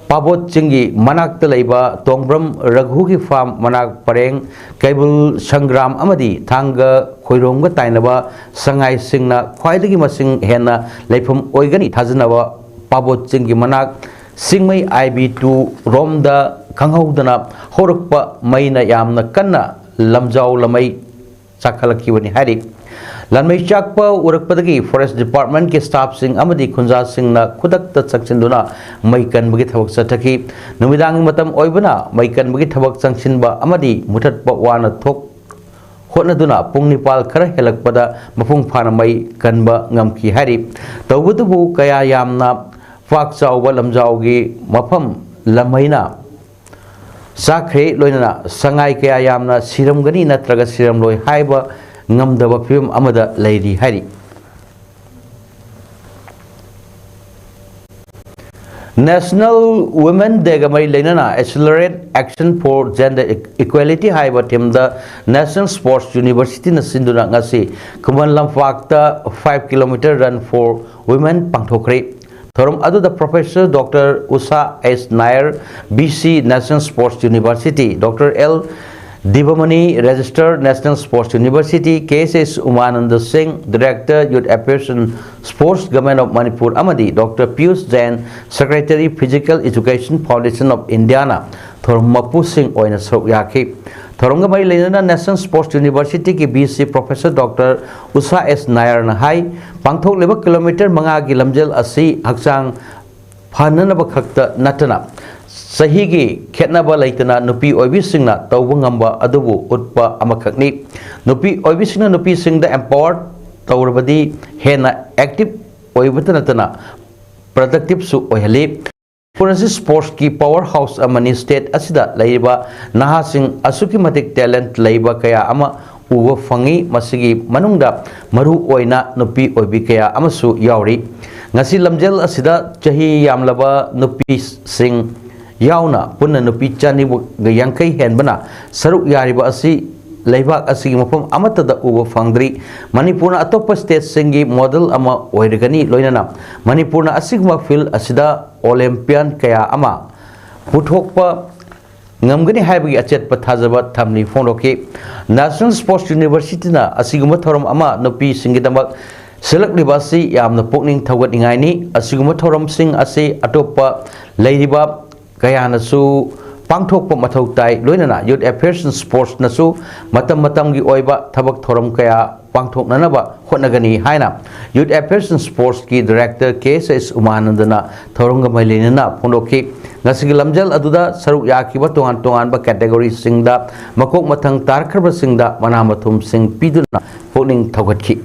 ꯄꯥꯕꯣꯠ ꯆꯤꯡꯒꯤ ꯃꯅꯥꯛꯇ ꯂꯩꯕ ꯇꯣꯡꯕ꯭ꯔꯝ ꯔꯘꯨꯒꯤ ꯐꯥꯝ ꯃꯅꯥꯛ ꯄꯔꯦꯡ ꯀꯩꯕꯨꯜ ꯁꯪꯒ꯭ꯔꯥꯝ ꯑꯃꯗꯤ ꯊꯥꯡꯒ ꯈꯣꯏꯔꯣꯝꯒ ꯇꯥꯏꯅꯕ ꯁꯉꯥꯏꯁꯤꯡꯅ ꯈ꯭ꯋꯥꯏꯗꯒꯤ ꯃꯁꯤꯡ ꯍꯦꯟꯅ ꯂꯩꯐꯝ ꯑꯣꯏꯒꯅꯤ ꯊꯥꯖꯅꯕ ꯄꯥꯕꯣꯠ ꯆꯤꯡꯒꯤ ꯃꯅꯥꯛ ꯁꯤꯡꯃꯩ ꯑꯥꯏ ꯕꯤ ꯇꯨ ꯔꯣꯝꯗ ꯈꯪꯍꯧꯗꯅ ꯍꯧꯔꯛꯄ ꯃꯩꯅ ꯌꯥꯝꯅ ꯀꯟꯅ ꯂꯝꯖꯥꯎ ꯂꯃꯩ ꯆꯥꯛꯈꯠꯂꯛꯈꯤꯕꯅꯤ ꯍꯥꯏꯔꯤ꯫ ꯂꯟꯃꯩ ꯆꯥꯛꯄ ꯎꯔꯛꯄꯗꯒꯤ ꯐꯣꯔꯦꯁ ꯗꯤꯄꯥꯔꯠꯃꯦꯟꯠꯀꯤ ꯁ꯭ꯇꯥꯐꯁꯤꯡ ꯑꯃꯗꯤ ꯈꯨꯟꯖꯥꯁꯤꯡꯅ ꯈꯨꯗꯛꯇ ꯆꯪꯁꯤꯟꯗꯨꯅ ꯃꯩ ꯀꯟꯕꯒꯤ ꯊꯕꯛ ꯆꯠꯊꯈꯤ꯫ ꯅꯨꯃꯤꯗꯥꯡꯒꯤ ꯃꯇꯝ ꯑꯣꯏꯕꯅ ꯃꯩ ꯀꯟꯕꯒꯤ ꯊꯕꯛ ꯆꯪꯁꯤꯟꯕ ꯑꯃꯗꯤ ꯃꯨꯊꯠꯄ ꯋꯥꯅ ꯊꯣꯛ ꯍꯣꯠꯅꯗꯨꯅ ꯄꯨꯡ ꯅꯤꯄꯥꯜ ꯈꯔ ꯍꯦꯜꯂꯛꯄꯗ ꯃꯄꯨꯡ ꯐꯥꯅ ꯃꯩ ꯀꯟꯕ ꯉꯝꯈꯤ ꯍꯥꯏꯔꯤ꯫ ꯇꯧꯕꯇꯕꯨ ꯀꯌꯥ ꯌꯥꯝꯅ ꯄꯥꯛ ꯆꯥꯎꯕ ꯂꯝꯖꯥꯎꯒꯤ ꯃꯐꯝ ꯂꯝꯃꯩꯅ ꯆꯥꯈ꯭ꯔꯦ, ꯂꯣꯏꯅꯅ ꯁꯉꯥꯏ ꯀꯌꯥ ꯌꯥꯝꯅ ꯁꯤꯔꯝꯒꯅꯤ ꯅꯠꯇ꯭ꯔꯒ ꯁꯤꯔꯝꯂꯣꯏ ꯍꯥꯏꯕ ꯉꯝꯗꯕ ꯐꯤꯕꯝ ꯑꯃꯗ ꯂꯩꯔꯤ ꯍꯥꯏꯔꯤ꯫ National Women Day ꯒ ꯃꯔꯤ ꯂꯩꯅꯅ Accelerate Action for Gender Equality ꯍꯥꯏꯕ theme ꯗ National Sports University ꯅ ꯁꯤꯟꯗꯨꯅ ꯉꯁꯤ ꯈꯨꯃꯟ ꯂꯝꯄꯥꯛꯇ five kilometer run for women ꯄꯥꯡꯊꯣꯛꯈ꯭ꯔꯦ꯫ ꯊꯧꯔꯝ ꯑꯗꯨꯗ Professor Doctor Usha S Nair, B C National Sports University, Doctor L Divamani, Registered National Sports University, K S S Umananda Singh, Director Youth Affairs and Sports, Government of Manipur, ꯑꯃꯗꯤ Doctor Piyush Jain, Secretary, Physical Education Foundation of India ꯅ ꯊꯧꯔꯝ ꯃꯄꯨꯁꯤꯡ ꯑꯣꯏꯅ ꯁꯔꯨꯛ ꯌꯥꯈꯤ꯫ ꯊꯧꯔꯝꯒ ꯃꯔꯤ ꯂꯩꯅꯅ National Sports University ꯒꯤ V C Professor Doctor Usha S Nair ꯅ ꯍꯥꯏ, ꯄꯥꯡꯊꯣꯛꯂꯤꯕ ꯀꯤꯂꯣꯃꯤꯇꯔ ꯃꯉꯥꯒꯤ ꯂꯝꯖꯦꯜ ꯑꯁꯤ ꯍꯛꯆꯥꯡ ꯐꯅꯅꯕ ꯈꯛꯇ ꯅꯠꯇꯅ ꯆꯍꯤꯒꯤ ꯈꯦꯠꯅꯕ ꯂꯩꯇꯅ ꯅꯨꯄꯤ ꯑꯣꯏꯕꯤꯁꯤꯡꯅ ꯇꯧꯕ ꯉꯝꯕ ꯑꯗꯨꯕꯨ ꯎꯠꯄ ꯑꯃꯈꯛꯅꯤ꯫ ꯅꯨꯄꯤ ꯑꯣꯏꯕꯤꯁꯤꯡꯅ ꯅꯨꯄꯤꯁꯤꯡꯗ empower ꯇꯧꯔꯕꯗꯤ ꯍꯦꯟꯅ active ꯑꯣꯏꯕꯇ ꯅꯠꯇꯅ productive ꯁꯨ ꯑꯣꯏꯍꯜꯂꯤ꯫ ꯃꯅꯤꯄꯨꯔ ꯑꯁꯤ sports ꯀꯤ power house ꯑꯃꯅꯤ꯫ State ꯑꯁꯤꯗ ꯂꯩꯔꯤꯕ ꯅꯍꯥꯁꯤꯡ ꯑꯁꯨꯛꯀꯤ ꯃꯇꯤꯛ talent ꯂꯩꯕ ꯀꯌꯥ ꯑꯃ ꯎꯕ ꯐꯪꯉꯤ꯫ ꯃꯁꯤꯒꯤ ꯃꯅꯨꯡꯗ ꯃꯔꯨ ꯑꯣꯏꯅ ꯅꯨꯄꯤ ꯑꯣꯏꯕꯤ ꯀꯌꯥ ꯑꯃꯁꯨ ꯌꯥꯎꯔꯤ꯫ ꯉꯁꯤ ꯂꯝꯖꯦꯜ ꯑꯁꯤꯗ ꯆꯍꯤ ꯌꯥꯝꯂꯕ ꯅꯨꯄꯤꯁꯤꯡ ꯌꯥꯎꯅ ꯄꯨꯟꯅ ꯅꯨꯄꯤ ꯆꯅꯤꯒ ꯌꯥꯡꯈꯩ ꯍꯦꯟꯕꯅ ꯁꯔꯨꯛ ꯌꯥꯔꯤꯕ ꯑꯁꯤ ꯂꯩꯕꯥꯛ ꯑꯁꯤꯒꯤ ꯃꯐꯝ ꯑꯃꯠꯇꯗ ꯎꯕ ꯐꯪꯗ꯭ꯔꯤ꯫ ꯃꯅꯤꯄꯨꯔꯅ ꯑꯇꯣꯞꯄ ꯁ꯭ꯇꯦꯠꯁꯤꯡꯒꯤ ꯃꯣꯗꯦꯜ ꯑꯃ ꯑꯣꯏꯔꯒꯅꯤ, ꯂꯣꯏꯅꯅ ꯃꯅꯤꯄꯨꯔꯅ ꯑꯁꯤꯒꯨꯝꯕ ꯐꯤꯜ ꯑꯁꯤꯗ ꯑꯣꯂꯦꯝꯄꯤꯌꯥꯟ ꯀꯌꯥ ꯑꯃ ꯄꯨꯊꯣꯛꯄ ꯉꯝꯒꯅꯤ ꯍꯥꯏꯕꯒꯤ ꯑꯆꯦꯠꯄ ꯊꯥꯖꯕ ꯊꯝꯂꯤ ꯐꯣꯡꯗꯣꯛꯈꯤ꯫ National Sports Universityꯅ ꯑꯁꯤꯒꯨꯝꯕ ꯊꯧꯔꯝ ꯑꯃ ꯅꯨꯄꯤꯁꯤꯡꯒꯤꯗꯃꯛ ꯁꯤꯜꯂꯛꯂꯤꯕ ꯑꯁꯤ ꯌꯥꯝꯅ ꯄꯨꯛꯅꯤꯡ ꯊꯧꯒꯠꯅꯤꯡꯉꯥꯏꯅꯤ꯫ ꯑꯁꯤꯒꯨꯝꯕ ꯊꯧꯔꯝꯁꯤꯡ ꯑꯁꯤ ꯑꯇꯣꯞꯄ ꯂꯩꯔꯤꯕ ꯀꯌꯥꯅꯁꯨ ꯄꯥꯡꯊꯣꯛꯄ ꯃꯊꯧ ꯇꯥꯏ꯫ ꯂꯣꯏꯅꯅ Youth Affairs and Sportsꯅꯁꯨ ꯃꯇꯝ ꯃꯇꯝꯒꯤ ꯑꯣꯏꯕ ꯊꯕꯛ ꯊꯧꯔꯝ ꯀꯌꯥ ꯄꯥꯡꯊꯣꯛꯅꯅꯕ ꯍꯣꯠꯅꯒꯅꯤ ꯍꯥꯏꯅ Youth Affairs and Sportsꯀꯤ Director ꯀꯦ ꯑꯦꯁ ꯑꯦꯁ ꯎꯃꯥꯅꯟꯗꯅ ꯊꯧꯔꯝꯒ ꯃꯔꯤ ꯂꯩꯅꯅ ꯐꯣꯡꯗꯣꯛꯈꯤ꯫ ꯉꯁꯤꯒꯤ ꯂꯝꯖꯦꯜ ꯑꯗꯨꯗ ꯁꯔꯨꯛ ꯌꯥꯈꯤꯕ ꯇꯣꯉꯥꯟ ꯇꯣꯉꯥꯟꯕ categoryꯁꯤꯡꯗ ꯃꯀꯣꯛ ꯃꯊꯪ ꯇꯥꯔꯛꯈ꯭ꯔꯕꯁꯤꯡꯗ ꯃꯅꯥ ꯃꯊꯨꯝꯁꯤꯡ ꯄꯤꯗꯨꯅ ꯄꯨꯛꯅꯤꯡ ꯊꯧꯒꯠꯈꯤ꯫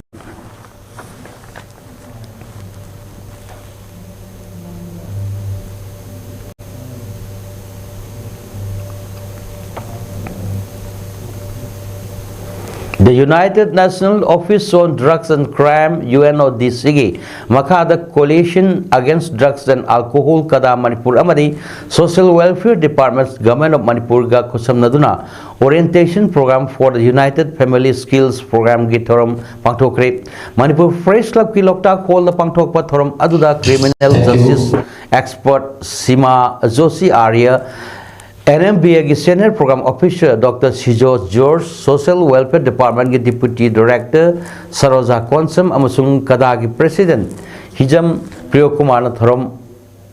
The United National Office on Drugs and Crime, UNODCꯒꯤ ꯃꯈꯥꯗ Coalition Against Drugs and Alcohol, ꯀꯗꯥ ꯃꯅꯤꯄꯨꯔ ꯑꯃꯗꯤ Social Welfare Department, Government of ꯃꯅꯤꯄꯨꯔꯒ ꯈꯨꯠꯁꯝꯅꯗꯨꯅ Orientation Program for the United Family Skills Programꯒꯤ ꯊꯧꯔꯝ ꯄꯥꯡꯊꯣꯛꯈ꯭ꯔꯦ꯫ ꯃꯅꯤꯄꯨꯔ Press Clubꯀꯤ ꯂꯣꯛꯇꯥꯛ ꯍꯣꯜꯗ ꯄꯥꯡꯊꯣꯛꯄ ꯊꯧꯔꯝ ꯑꯗꯨꯗ Criminal Justice Expert Sima Joshi Arya, NMBAꯒꯤ Senior Program Officer Doctor Sijo George, Social Welfare Departmentꯀꯤ Deputy Director ꯁꯔꯣꯖꯥ ꯀꯣꯟꯁꯝ ꯑꯃꯁꯨꯡ ꯀꯗꯥꯒꯤ President ꯍꯤꯖꯝ ꯄ꯭ꯔꯤꯌꯣꯀꯨꯃꯥꯔꯅ ꯊꯧꯔꯝ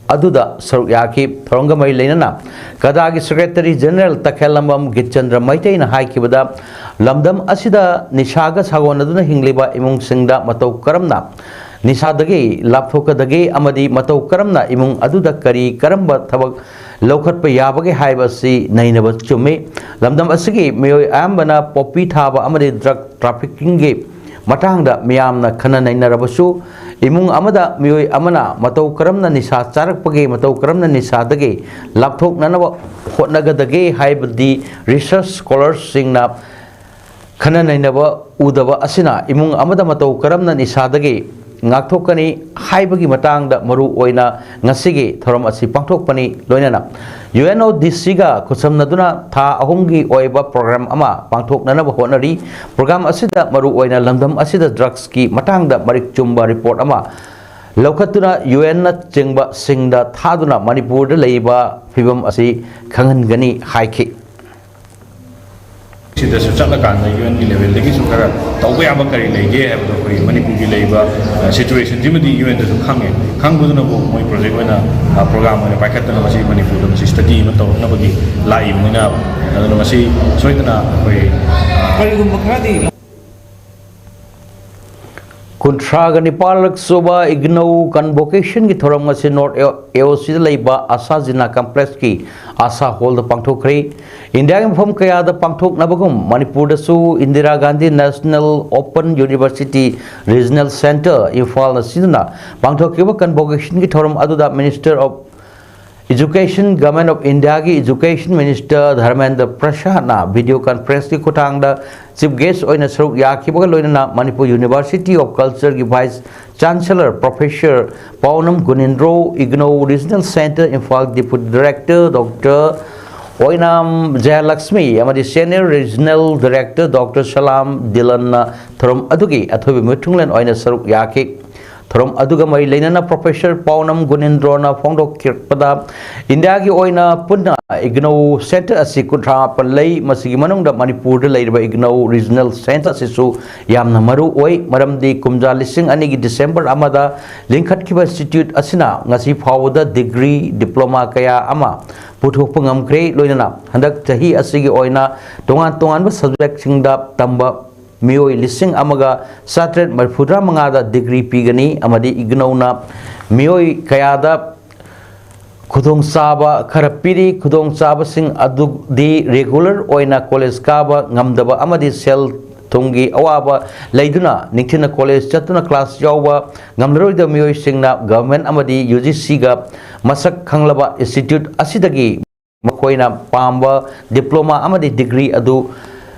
ꯑꯗꯨꯗ ꯁꯔꯨꯛ ꯌꯥꯈꯤ꯫ ꯊꯧꯔꯝꯒ ꯃꯔꯤ ꯂꯩꯅꯅ ꯀꯗꯥꯒꯤ Secretary General ꯇꯈꯦꯜꯂꯝꯕꯝ ꯒꯤꯠꯆꯟꯗ꯭ꯔ ꯃꯩꯇꯩꯅ ꯍꯥꯏꯈꯤꯕꯗ, ꯂꯝꯗꯝ ꯑꯁꯤꯗ ꯅꯤꯁꯥꯒ ꯁꯥꯒꯣꯟꯅꯗꯨꯅ ꯍꯤꯡꯂꯤꯕ ꯏꯃꯨꯡꯁꯤꯡꯗ ꯃꯇꯧ ꯀꯔꯝꯅ ꯅꯤꯁꯥꯗꯒꯤ ꯂꯥꯞꯊꯣꯛꯀꯗꯒꯦ ꯑꯃꯗꯤ ꯃꯇꯧ ꯀꯔꯝꯅ ꯏꯃꯨꯡ ꯑꯗꯨꯗ ꯀꯔꯤ ꯀꯔꯝꯕ ꯊꯕꯛ ꯂꯧꯈꯠꯄ ꯌꯥꯕꯒꯦ ꯍꯥꯏꯕ ꯑꯁꯤ ꯅꯩꯅꯕ ꯆꯨꯝꯃꯤ꯫ ꯂꯝꯗꯝ ꯑꯁꯤꯒꯤ ꯃꯤꯑꯣꯏ ꯑꯌꯥꯝꯕꯅ ꯄꯣꯄꯤ ꯊꯥꯕ ꯑꯃꯗꯤ drug traffickingꯒꯤ ꯃꯇꯥꯡꯗ ꯃꯤꯌꯥꯝꯅ ꯈꯟꯅ ꯅꯩꯅꯔꯕꯁꯨ, ꯏꯃꯨꯡ ꯑꯃꯗ ꯃꯤꯑꯣꯏ ꯑꯃꯅ ꯃꯇꯧ ꯀꯔꯝꯅ ꯅꯤꯁꯥ ꯆꯥꯔꯛꯄꯒꯦ, ꯃꯇꯧ ꯀꯔꯝꯅ ꯅꯤꯁꯥꯗꯒꯤ ꯂꯥꯞꯊꯣꯛꯅꯅꯕ ꯍꯣꯠꯅꯒꯗꯒꯦ ꯍꯥꯏꯕꯗꯤ research scholarꯁꯤꯡꯅ ꯈꯟꯅ ꯅꯩꯅꯕ ꯎꯗꯕ ꯑꯁꯤꯅ ꯏꯃꯨꯡ ꯑꯃꯗ ꯃꯇꯧ ꯀꯔꯝꯅ ꯅꯤꯁꯥꯗꯒꯤ ꯉꯥꯛꯊꯣꯛꯀꯅꯤ ꯍꯥꯏꯕꯒꯤ ꯃꯇꯥꯡꯗ ꯃꯔꯨ ꯑꯣꯏꯅ ꯉꯁꯤꯒꯤ ꯊꯧꯔꯝ ꯑꯁꯤ ꯄꯥꯡꯊꯣꯛꯄꯅꯤ꯫ ꯂꯣꯏꯅꯅ UNODCꯒ ꯈꯨꯠꯁꯝꯅꯗꯨꯅ ꯊꯥ ꯑꯍꯨꯝꯒꯤ ꯑꯣꯏꯕ program ꯑꯃ ꯄꯥꯡꯊꯣꯛꯅꯅꯕ ꯍꯣꯠꯅꯔꯤ꯫ Program ꯑꯁꯤꯗ ꯃꯔꯨ ꯑꯣꯏꯅ ꯂꯝꯗꯝ ꯑꯁꯤꯗ drugsꯀꯤ ꯃꯇꯥꯡꯗ ꯃꯔꯤꯛ ꯆꯨꯝꯕ report ꯑꯃ ꯂꯧꯈꯠꯇꯨꯅ UNꯅꯆꯤꯡꯕꯁꯤꯡꯗ ꯊꯥꯗꯨꯅ ꯃꯅꯤꯄꯨꯔꯗ ꯂꯩꯔꯤꯕ ꯐꯤꯕꯝ ꯑꯁꯤ ꯈꯪꯍꯟꯒꯅꯤ ꯍꯥꯏꯈꯤ꯫ ꯁꯤꯗꯁꯨ ꯆꯠꯂꯀꯥꯟꯗ UNꯒꯤ levelꯗꯒꯤꯁꯨ ꯈꯔ ꯇꯧꯕ ꯌꯥꯕ ꯀꯔꯤ ꯂꯩꯒꯦ ꯍꯥꯏꯕꯗꯣ ꯑꯩꯈꯣꯏ ꯃꯅꯤꯄꯨꯔꯒꯤ ꯂꯩꯕ situationꯁꯤꯃꯗꯤ UNꯗꯁꯨ ꯈꯪꯉꯦ꯫ ꯈꯪꯕꯗꯨꯅꯕꯨ ꯃꯣꯏ project ꯑꯣꯏꯅ program ꯑꯣꯏꯅ ꯄꯥꯏꯈꯠꯇꯅ ꯃꯁꯤ ꯃꯅꯤꯄꯨꯔꯗ ꯃꯁꯤ study ꯑꯃ ꯇꯧꯔꯛꯅꯕꯒꯤ ꯂꯥꯛꯏꯕꯅꯤꯅ, ꯑꯗꯨꯅ ꯃꯁꯤ ꯁꯣꯏꯗꯅ ꯑꯩꯈꯣꯏ ꯀꯔꯤꯒꯨꯝꯕ ꯈꯔꯗꯤ ꯀꯨꯟꯊ꯭ꯔꯥꯒ ꯅꯤꯄꯥꯜꯂꯛ ꯁꯨꯕ IGNOU Convocationꯒꯤ ꯊꯧꯔꯝ ꯑꯁꯤ North AOCꯗ ꯂꯩꯕ ꯑꯁꯥ ꯖꯤꯅꯥ complexꯀꯤ ꯑꯁꯥ hallꯗ ꯄꯥꯡꯊꯣꯛꯈ꯭ꯔꯦ꯫ ꯏꯟꯗꯤꯌꯥꯒꯤ ꯃꯐꯝ ꯀꯌꯥꯗ ꯄꯥꯡꯊꯣꯛꯅꯕꯒꯨꯝ ꯃꯅꯤꯄꯨꯔꯗꯁꯨ Indira Gandhi National Open University Regional Centre ꯏꯝꯐꯥꯜꯅ ꯁꯤꯟꯗꯨꯅ ꯄꯥꯡꯊꯣꯛꯈꯤꯕ convocationꯒꯤ ꯊꯧꯔꯝ ꯑꯗꯨꯗ Minister of Education, Government of Indiaꯒꯤ Education Minister Dharmendra ꯄ꯭ꯔꯁꯥꯗꯅ video conferenceꯀꯤ ꯈꯨꯠꯊꯥꯡꯗ chief guest ꯑꯣꯏꯅ ꯁꯔꯨꯛ ꯌꯥꯈꯤꯕꯒ ꯂꯣꯏꯅꯅ Manipur University of Cultureꯒꯤ Vice Chancellor Professor ꯄꯥꯎꯅꯝ ꯒꯨꯅꯤꯟꯗ꯭ꯔꯣ, IGNOU Regional Centre Imphal Deputy Director Doctor ꯑꯣꯏꯅꯥꯝ ꯖꯌꯂꯛꯁꯃꯤ ꯑꯃꯗꯤ Senior Regional Director Doctor ꯁꯂꯥꯝ ꯗꯤꯂꯟꯅ ꯊꯧꯔꯝ ꯑꯗꯨꯒꯤ ꯑꯊꯣꯏꯕ ꯃꯤꯊꯨꯡꯂꯦꯟ ꯑꯣꯏꯅ ꯁꯔꯨꯛ ꯌꯥꯈꯤ꯫ ꯊꯧꯔꯝ ꯑꯗꯨꯒ ꯃꯔꯤ ꯂꯩꯅꯅ Professor ꯄꯥꯎꯅꯝ ꯒꯨꯅꯤꯟꯗ꯭ꯔꯣꯅ ꯐꯣꯡꯗꯣꯛꯈꯤꯔꯛꯄꯗ, ꯏꯟꯗꯤꯌꯥꯒꯤ ꯑꯣꯏꯅ ꯄꯨꯟꯅ IGNOU Centre ꯑꯁꯤ ꯀꯨꯟꯊ꯭ꯔꯥ ꯃꯥꯄꯟ ꯂꯩ꯫ ꯃꯁꯤꯒꯤ ꯃꯅꯨꯡꯗ ꯃꯅꯤꯄꯨꯔꯗ ꯂꯩꯔꯤꯕ IGNOU Regional Centre ꯑꯁꯤꯁꯨ ꯌꯥꯝꯅ ꯃꯔꯨ ꯑꯣꯏ, ꯃꯔꯝꯗꯤ ꯀꯨꯝꯖꯥ ꯂꯤꯁꯤꯡ ꯑꯅꯤꯒꯤ December ꯑꯃꯗ ꯂꯤꯡꯈꯠꯈꯤꯕ institute ꯑꯁꯤꯅ ꯉꯁꯤ ꯐꯥꯎꯕꯗ degree, diploma ꯀꯌꯥ ꯑꯃ ꯄꯨꯊꯣꯛꯄ ꯉꯝꯈ꯭ꯔꯦ꯫ ꯂꯣꯏꯅꯅ ꯍꯟꯗꯛ ꯆꯍꯤ ꯑꯁꯤꯒꯤ ꯑꯣꯏꯅ ꯇꯣꯉꯥꯟ ꯇꯣꯉꯥꯟꯕ subjectꯁꯤꯡꯗ ꯇꯝꯕ ꯃꯤꯑꯣꯏ ꯂꯤꯁꯤꯡ ꯑꯃꯒ ꯆꯥꯇ꯭ꯔꯦꯠ ꯃꯔꯤꯐꯨꯇꯔꯥ ꯃꯉꯥꯗ degree ꯄꯤꯒꯅꯤ ꯑꯃꯗꯤ IGNOUꯅ ꯃꯤꯑꯣꯏ ꯀꯌꯥꯗ ꯈꯨꯗꯣꯡꯆꯥꯕ ꯈꯔ ꯄꯤꯔꯤ꯫ ꯈꯨꯗꯣꯡꯆꯥꯕꯁꯤꯡ ꯑꯗꯨꯗꯤ regular ꯑꯣꯏꯅ college ꯀꯥꯕ ꯉꯝꯗꯕ ꯑꯃꯗꯤ ꯁꯦꯜ ꯊꯨꯝꯒꯤ ꯑꯋꯥꯕ ꯂꯩꯗꯨꯅ ꯅꯤꯡꯊꯤꯅ college ꯆꯠꯇꯨꯅ class ꯌꯥꯎꯕ ꯉꯝꯂꯔꯣꯏꯗꯕ ꯃꯤꯑꯣꯏꯁꯤꯡꯅ government ꯑꯃꯗꯤ UGCꯒ ꯃꯁꯛ ꯈꯪꯂꯕ institute ꯑꯁꯤꯗꯒꯤ ꯃꯈꯣꯏꯅ ꯄꯥꯝꯕ diploma ꯑꯃꯗꯤ degree ꯑꯗꯨ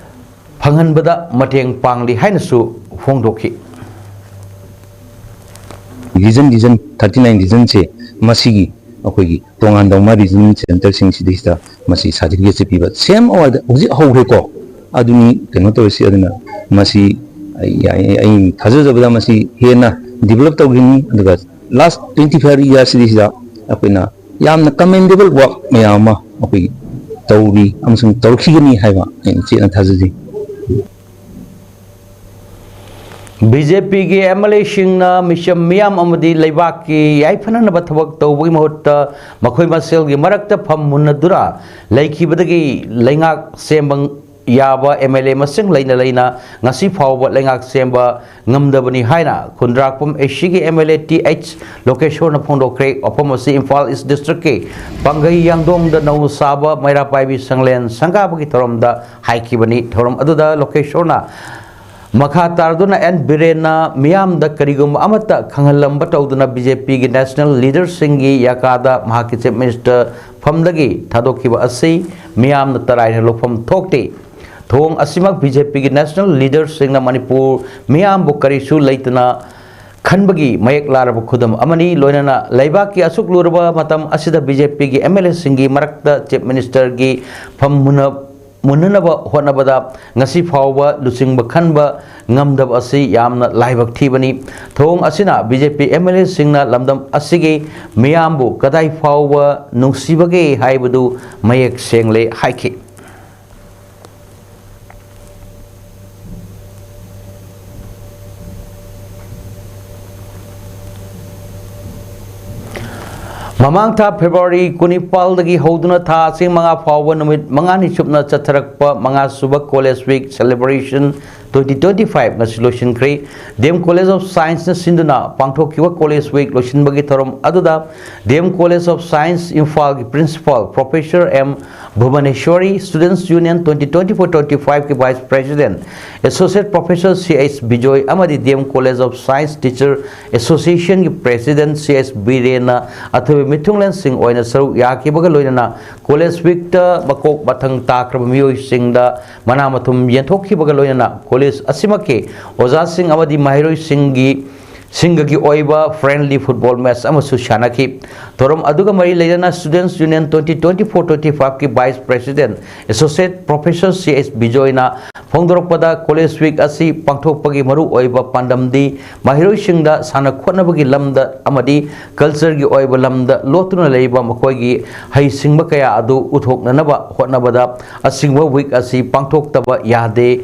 ꯐꯪꯍꯟꯕꯗ ꯃꯇꯦꯡ ꯄꯥꯡꯂꯤ ꯍꯥꯏꯅꯁꯨ ꯐꯣꯡꯗꯣꯛꯈꯤ꯫ ꯔꯤꯖꯟ ꯔꯤꯖꯟ ꯊꯥꯔꯇꯤ ꯅꯥꯏꯟ ꯔꯤꯖꯟꯁꯦ ꯃꯁꯤꯒꯤ ꯑꯩꯈꯣꯏꯒꯤ ꯇꯣꯉꯥꯟ ꯇꯣꯉꯥꯟꯕ ꯔꯤꯖꯟ ꯁꯦꯟꯇꯔꯁꯤꯡꯁꯤꯗꯩꯁꯤꯗ ꯃꯁꯤ ꯁꯥꯔꯇꯤꯐꯤꯀꯦꯠꯁꯦ ꯄꯤꯕ ꯁꯦꯝ ꯑꯋꯥꯔꯗ ꯍꯧꯖꯤꯛ ꯍꯧꯈ꯭ꯔꯦꯀꯣ꯫ ꯑꯗꯨꯅꯤ ꯀꯩꯅꯣ ꯇꯧꯔꯤꯁꯤ꯫ ꯑꯗꯨꯅ ꯃꯁꯤ ꯑꯩ ꯌꯥꯏ ꯑꯩ ꯊꯥꯖꯖꯕꯗ ꯃꯁꯤ ꯍꯦꯟꯅ ꯗꯤꯕꯂꯞ ꯇꯧꯈꯤꯅꯤ꯫ ꯑꯗꯨꯒ ꯂꯥꯁ ꯇ꯭ꯋꯦꯟꯇꯤ ꯐꯥꯏꯚ ꯏꯌꯥꯔꯁꯤꯗꯩꯁꯤꯗ ꯑꯩꯈꯣꯏꯅ ꯌꯥꯝꯅ ꯀꯃꯦꯟꯗꯦꯕꯜ ꯋꯥꯛ ꯃꯌꯥꯝ ꯑꯃ ꯑꯩꯈꯣꯏ ꯇꯧꯔꯤ ꯑꯃꯁꯨꯡ ꯇꯧꯔꯛꯈꯤꯒꯅꯤ ꯍꯥꯏꯕ ꯑꯩꯅ ꯆꯦꯠꯅ ꯊꯥꯖꯖꯩ꯫ ꯕꯤ ꯖꯦ ꯄꯤꯒꯤ ꯑꯦꯝ ꯑꯦꯜ ꯑꯦꯁꯤꯡꯅ ꯃꯤꯆꯝ ꯃꯤꯌꯥꯝ ꯑꯃꯗꯤ ꯂꯩꯕꯥꯛꯀꯤ ꯌꯥꯏꯐꯅꯅꯕ ꯊꯕꯛ ꯇꯧꯕꯒꯤ ꯃꯍꯨꯠꯇ ꯃꯈꯣꯏ ꯃꯁꯦꯜꯒꯤ ꯃꯔꯛꯇ ꯐꯝ ꯃꯨꯟꯅꯗꯨꯅ ꯂꯩꯈꯤꯕꯗꯒꯤ ꯂꯩꯉꯥꯛ ꯁꯦꯝꯕ ꯌꯥꯕ ꯑꯦꯝ ꯑꯦꯜ ꯑꯦ ꯃꯁꯤꯡ ꯂꯩꯅ ꯂꯩꯅ ꯉꯁꯤ ꯐꯥꯎꯕ ꯂꯩꯉꯥꯛ ꯁꯦꯝꯕ ꯉꯝꯗꯕꯅꯤ ꯍꯥꯏꯅ ꯈꯨꯟꯗ꯭ꯔꯥꯛꯄꯝ ꯑꯦ ꯁꯤꯒꯤ M L A T H ꯂꯣꯀꯦꯁꯣꯔꯅ ꯐꯣꯡꯗꯣꯛꯈ꯭ꯔꯦ꯫ ꯋꯥꯐꯝ ꯑꯁꯤ ꯏꯝꯐꯥꯜ ꯏꯁ ꯗꯤꯁꯇ꯭ꯔꯤꯛꯀꯤ ꯄꯥꯡꯒꯩ ꯌꯥꯡꯗꯣꯡꯗ ꯅꯧꯅ ꯁꯥꯕ ꯃꯩꯔꯥ ꯄꯥꯏꯕꯤ ꯁꯪꯂꯦꯟ ꯁꯪꯒꯥꯕꯒꯤ ꯊꯧꯔꯝꯗ ꯍꯥꯏꯈꯤꯕꯅꯤ꯫ ꯊꯧꯔꯝ ꯑꯗꯨꯗ ꯂꯣꯀꯦꯁꯣꯔꯅ ꯃꯈꯥ ꯇꯥꯔꯗꯨꯅ ꯑꯦꯟ ꯕꯤꯔꯦꯟꯅ ꯃꯤꯌꯥꯝꯗ ꯀꯔꯤꯒꯨꯝꯕ ꯑꯃꯠꯇ ꯈꯪꯍꯜꯂꯝꯕ ꯇꯧꯗꯅ ꯕꯤ ꯖꯦ ꯄꯤꯒꯤ ꯅꯦꯁꯅꯦꯜ ꯂꯤꯗꯔꯁꯤꯡꯒꯤ ꯌꯥꯀꯥꯗ ꯃꯍꯥꯛꯀꯤ ꯆꯤꯐ ꯃꯤꯅꯤꯁꯇꯔ ꯐꯝꯗꯒꯤ ꯊꯥꯗꯣꯛꯈꯤꯕ ꯑꯁꯤ ꯃꯤꯌꯥꯝꯅ ꯇꯔꯥꯏꯅ ꯂꯧꯐꯝ ꯊꯣꯛꯇꯦ꯫ ꯊꯧꯑꯣꯡ ꯑꯁꯤꯃꯛ ꯕꯤ ꯖꯦ ꯄꯤꯒꯤ ꯅꯦꯁꯅꯦꯜ ꯂꯤꯗꯔꯁꯤꯡꯅ ꯃꯅꯤꯄꯨꯔ ꯃꯤꯌꯥꯝꯕꯨ ꯀꯔꯤꯁꯨ ꯂꯩꯇꯅ ꯈꯟꯕꯒꯤ ꯃꯌꯦꯛ ꯂꯥꯔꯕ ꯈꯨꯗꯝ ꯑꯃꯅꯤ꯫ ꯂꯣꯏꯅꯅ ꯂꯩꯕꯥꯛꯀꯤ ꯑꯁꯨꯛ ꯂꯨꯔꯕ ꯃꯇꯝ ꯑꯁꯤꯗ ꯕꯤ ꯖꯦ ꯄꯤꯒꯤ ꯑꯦꯝ ꯑꯦꯜ ꯑꯦꯁꯤꯡꯒꯤ ꯃꯔꯛꯇ ꯆꯤꯐ ꯃꯤꯅꯤꯁꯇꯔꯒꯤ ꯐꯝ ꯃꯨꯟꯅ ꯃꯨꯟꯅꯅꯕ ꯍꯣꯠꯅꯕꯗ ꯉꯁꯤ ꯐꯥꯎꯕ ꯂꯨꯆꯤꯡꯕ ꯈꯟꯕ ꯉꯝꯗꯕ ꯑꯁꯤ ꯌꯥꯝꯅ ꯂꯥꯏꯕꯛ ꯊꯤꯕꯅꯤ꯫ ꯊꯧꯑꯣꯡ ꯑꯁꯤꯅ B J P M L ꯑꯦꯁꯤꯡꯅ ꯂꯝꯗꯝ ꯑꯁꯤꯒꯤ ꯃꯤꯌꯥꯝꯕꯨ ꯀꯗꯥꯏ ꯐꯥꯎꯕ ꯅꯨꯡꯁꯤꯕꯒꯦ ꯍꯥꯏꯕꯗꯨ ꯃꯌꯦꯛ ꯁꯦꯡꯂꯦ ꯍꯥꯏꯈꯤ꯫ ꯃꯃꯥꯡ ꯊꯥ ꯐꯦꯕ꯭ꯔꯨꯋꯥꯔꯤ ꯀꯨꯟꯅꯤꯄꯥꯜꯗꯒꯤ ꯍꯧꯗꯨꯅ ꯊꯥ ꯑꯁꯤ ꯃꯉꯥ ꯐꯥꯎꯕ ꯅꯨꯃꯤꯠ ꯃꯉꯥꯅꯤ ꯆꯨꯞꯅ ꯆꯠꯊꯔꯛꯄ ꯃꯉꯥꯁꯨꯕ college week celebration twenty twenty five ꯉꯁꯤ ꯂꯣꯏꯁꯤꯟꯈ꯭ꯔꯦ꯫ ꯗꯤ ꯑꯦꯝ ꯀꯣꯂꯦꯖ ꯑꯣꯐ ꯁꯥꯏꯟꯁꯅ ꯁꯤꯟꯗꯨꯅ ꯄꯥꯡꯊꯣꯛꯈꯤꯕ ꯀꯣꯂꯦꯖ ꯋꯤꯛ ꯂꯣꯏꯁꯤꯟꯕꯒꯤ ꯊꯧꯔꯝ ꯑꯗꯨꯗ D M college of science ꯏꯝꯐꯥꯜꯒꯤ principal professor M Bhubaneswari, students union twenty twenty four twenty ꯐꯥꯏꯚꯀꯤ vice president associate professor C H Bijoy ꯑꯃꯗꯤ D M college of science teacher ꯑꯦꯁꯣꯁꯤꯌꯦꯁꯟꯒꯤ ꯄ꯭ꯔꯦꯁꯤꯗꯦꯟꯠ ꯁꯤ ꯑꯩꯆ ꯕꯤꯔꯦꯟꯅ ꯑꯊꯣꯏꯕ ꯃꯤꯊꯨꯡꯂꯦꯟꯁꯤꯡ ꯑꯣꯏꯅ ꯁꯔꯨꯛ ꯌꯥꯈꯤꯕꯒ ꯂꯣꯏꯅꯅ ꯀꯣꯂꯦꯖ ꯋꯤꯛꯇ ꯃꯀꯣꯛ ꯃꯊꯪ ꯇꯥꯈ꯭ꯔꯕ ꯃꯤꯑꯣꯏꯁꯤꯡꯗ ꯃꯅꯥ ꯃꯊꯨꯝ ꯌꯦꯟꯊꯣꯛꯈꯤꯕꯒ ꯂꯣꯏꯅꯅ ꯀꯣꯂꯦꯖ ꯑꯁꯤꯃꯛꯀꯤ ꯑꯣꯖꯥꯁꯤꯡ ꯑꯃꯗꯤ ꯃꯍꯩꯔꯣꯏꯁꯤꯡꯒꯤ ꯁꯤꯡꯒꯒꯤ ꯑꯣꯏꯕ friendly football match ꯑꯃꯁꯨ ꯁꯥꯟꯅꯈꯤ꯫ ꯊꯧꯔꯝ ꯑꯗꯨꯒ ꯃꯔꯤ ꯂꯩꯅꯅ Students Union twenty twenty-four twenty-five ꯀꯤ Vice President Associate Professor C H ꯕꯤꯖꯣꯏꯅ ꯐꯣꯡꯗꯣꯔꯛꯄꯗ, College Week ꯑꯁꯤ ꯄꯥꯡꯊꯣꯛꯄꯒꯤ ꯃꯔꯨꯑꯣꯏꯕ ꯄꯥꯟꯗꯝꯗꯤ ꯃꯍꯩꯔꯣꯏꯁꯤꯡꯗ ꯁꯥꯟꯅ ꯈꯣꯠꯅꯕꯒꯤ ꯂꯝꯗ ꯑꯃꯗꯤ culture ꯒꯤ ꯑꯣꯏꯕ ꯂꯝꯗ ꯂꯣꯠꯇꯨꯅ ꯂꯩꯔꯤꯕ ꯃꯈꯣꯏꯒꯤ ꯍꯩꯁꯤꯡꯕ ꯀꯌꯥ ꯑꯗꯨ ꯎꯠꯊꯣꯛꯅꯅꯕ ꯍꯣꯠꯅꯕꯗ ꯑꯁꯤꯒꯨꯝꯕ week ꯑꯁꯤ ꯄꯥꯡꯊꯣꯛꯇꯕ ꯌꯥꯗꯦ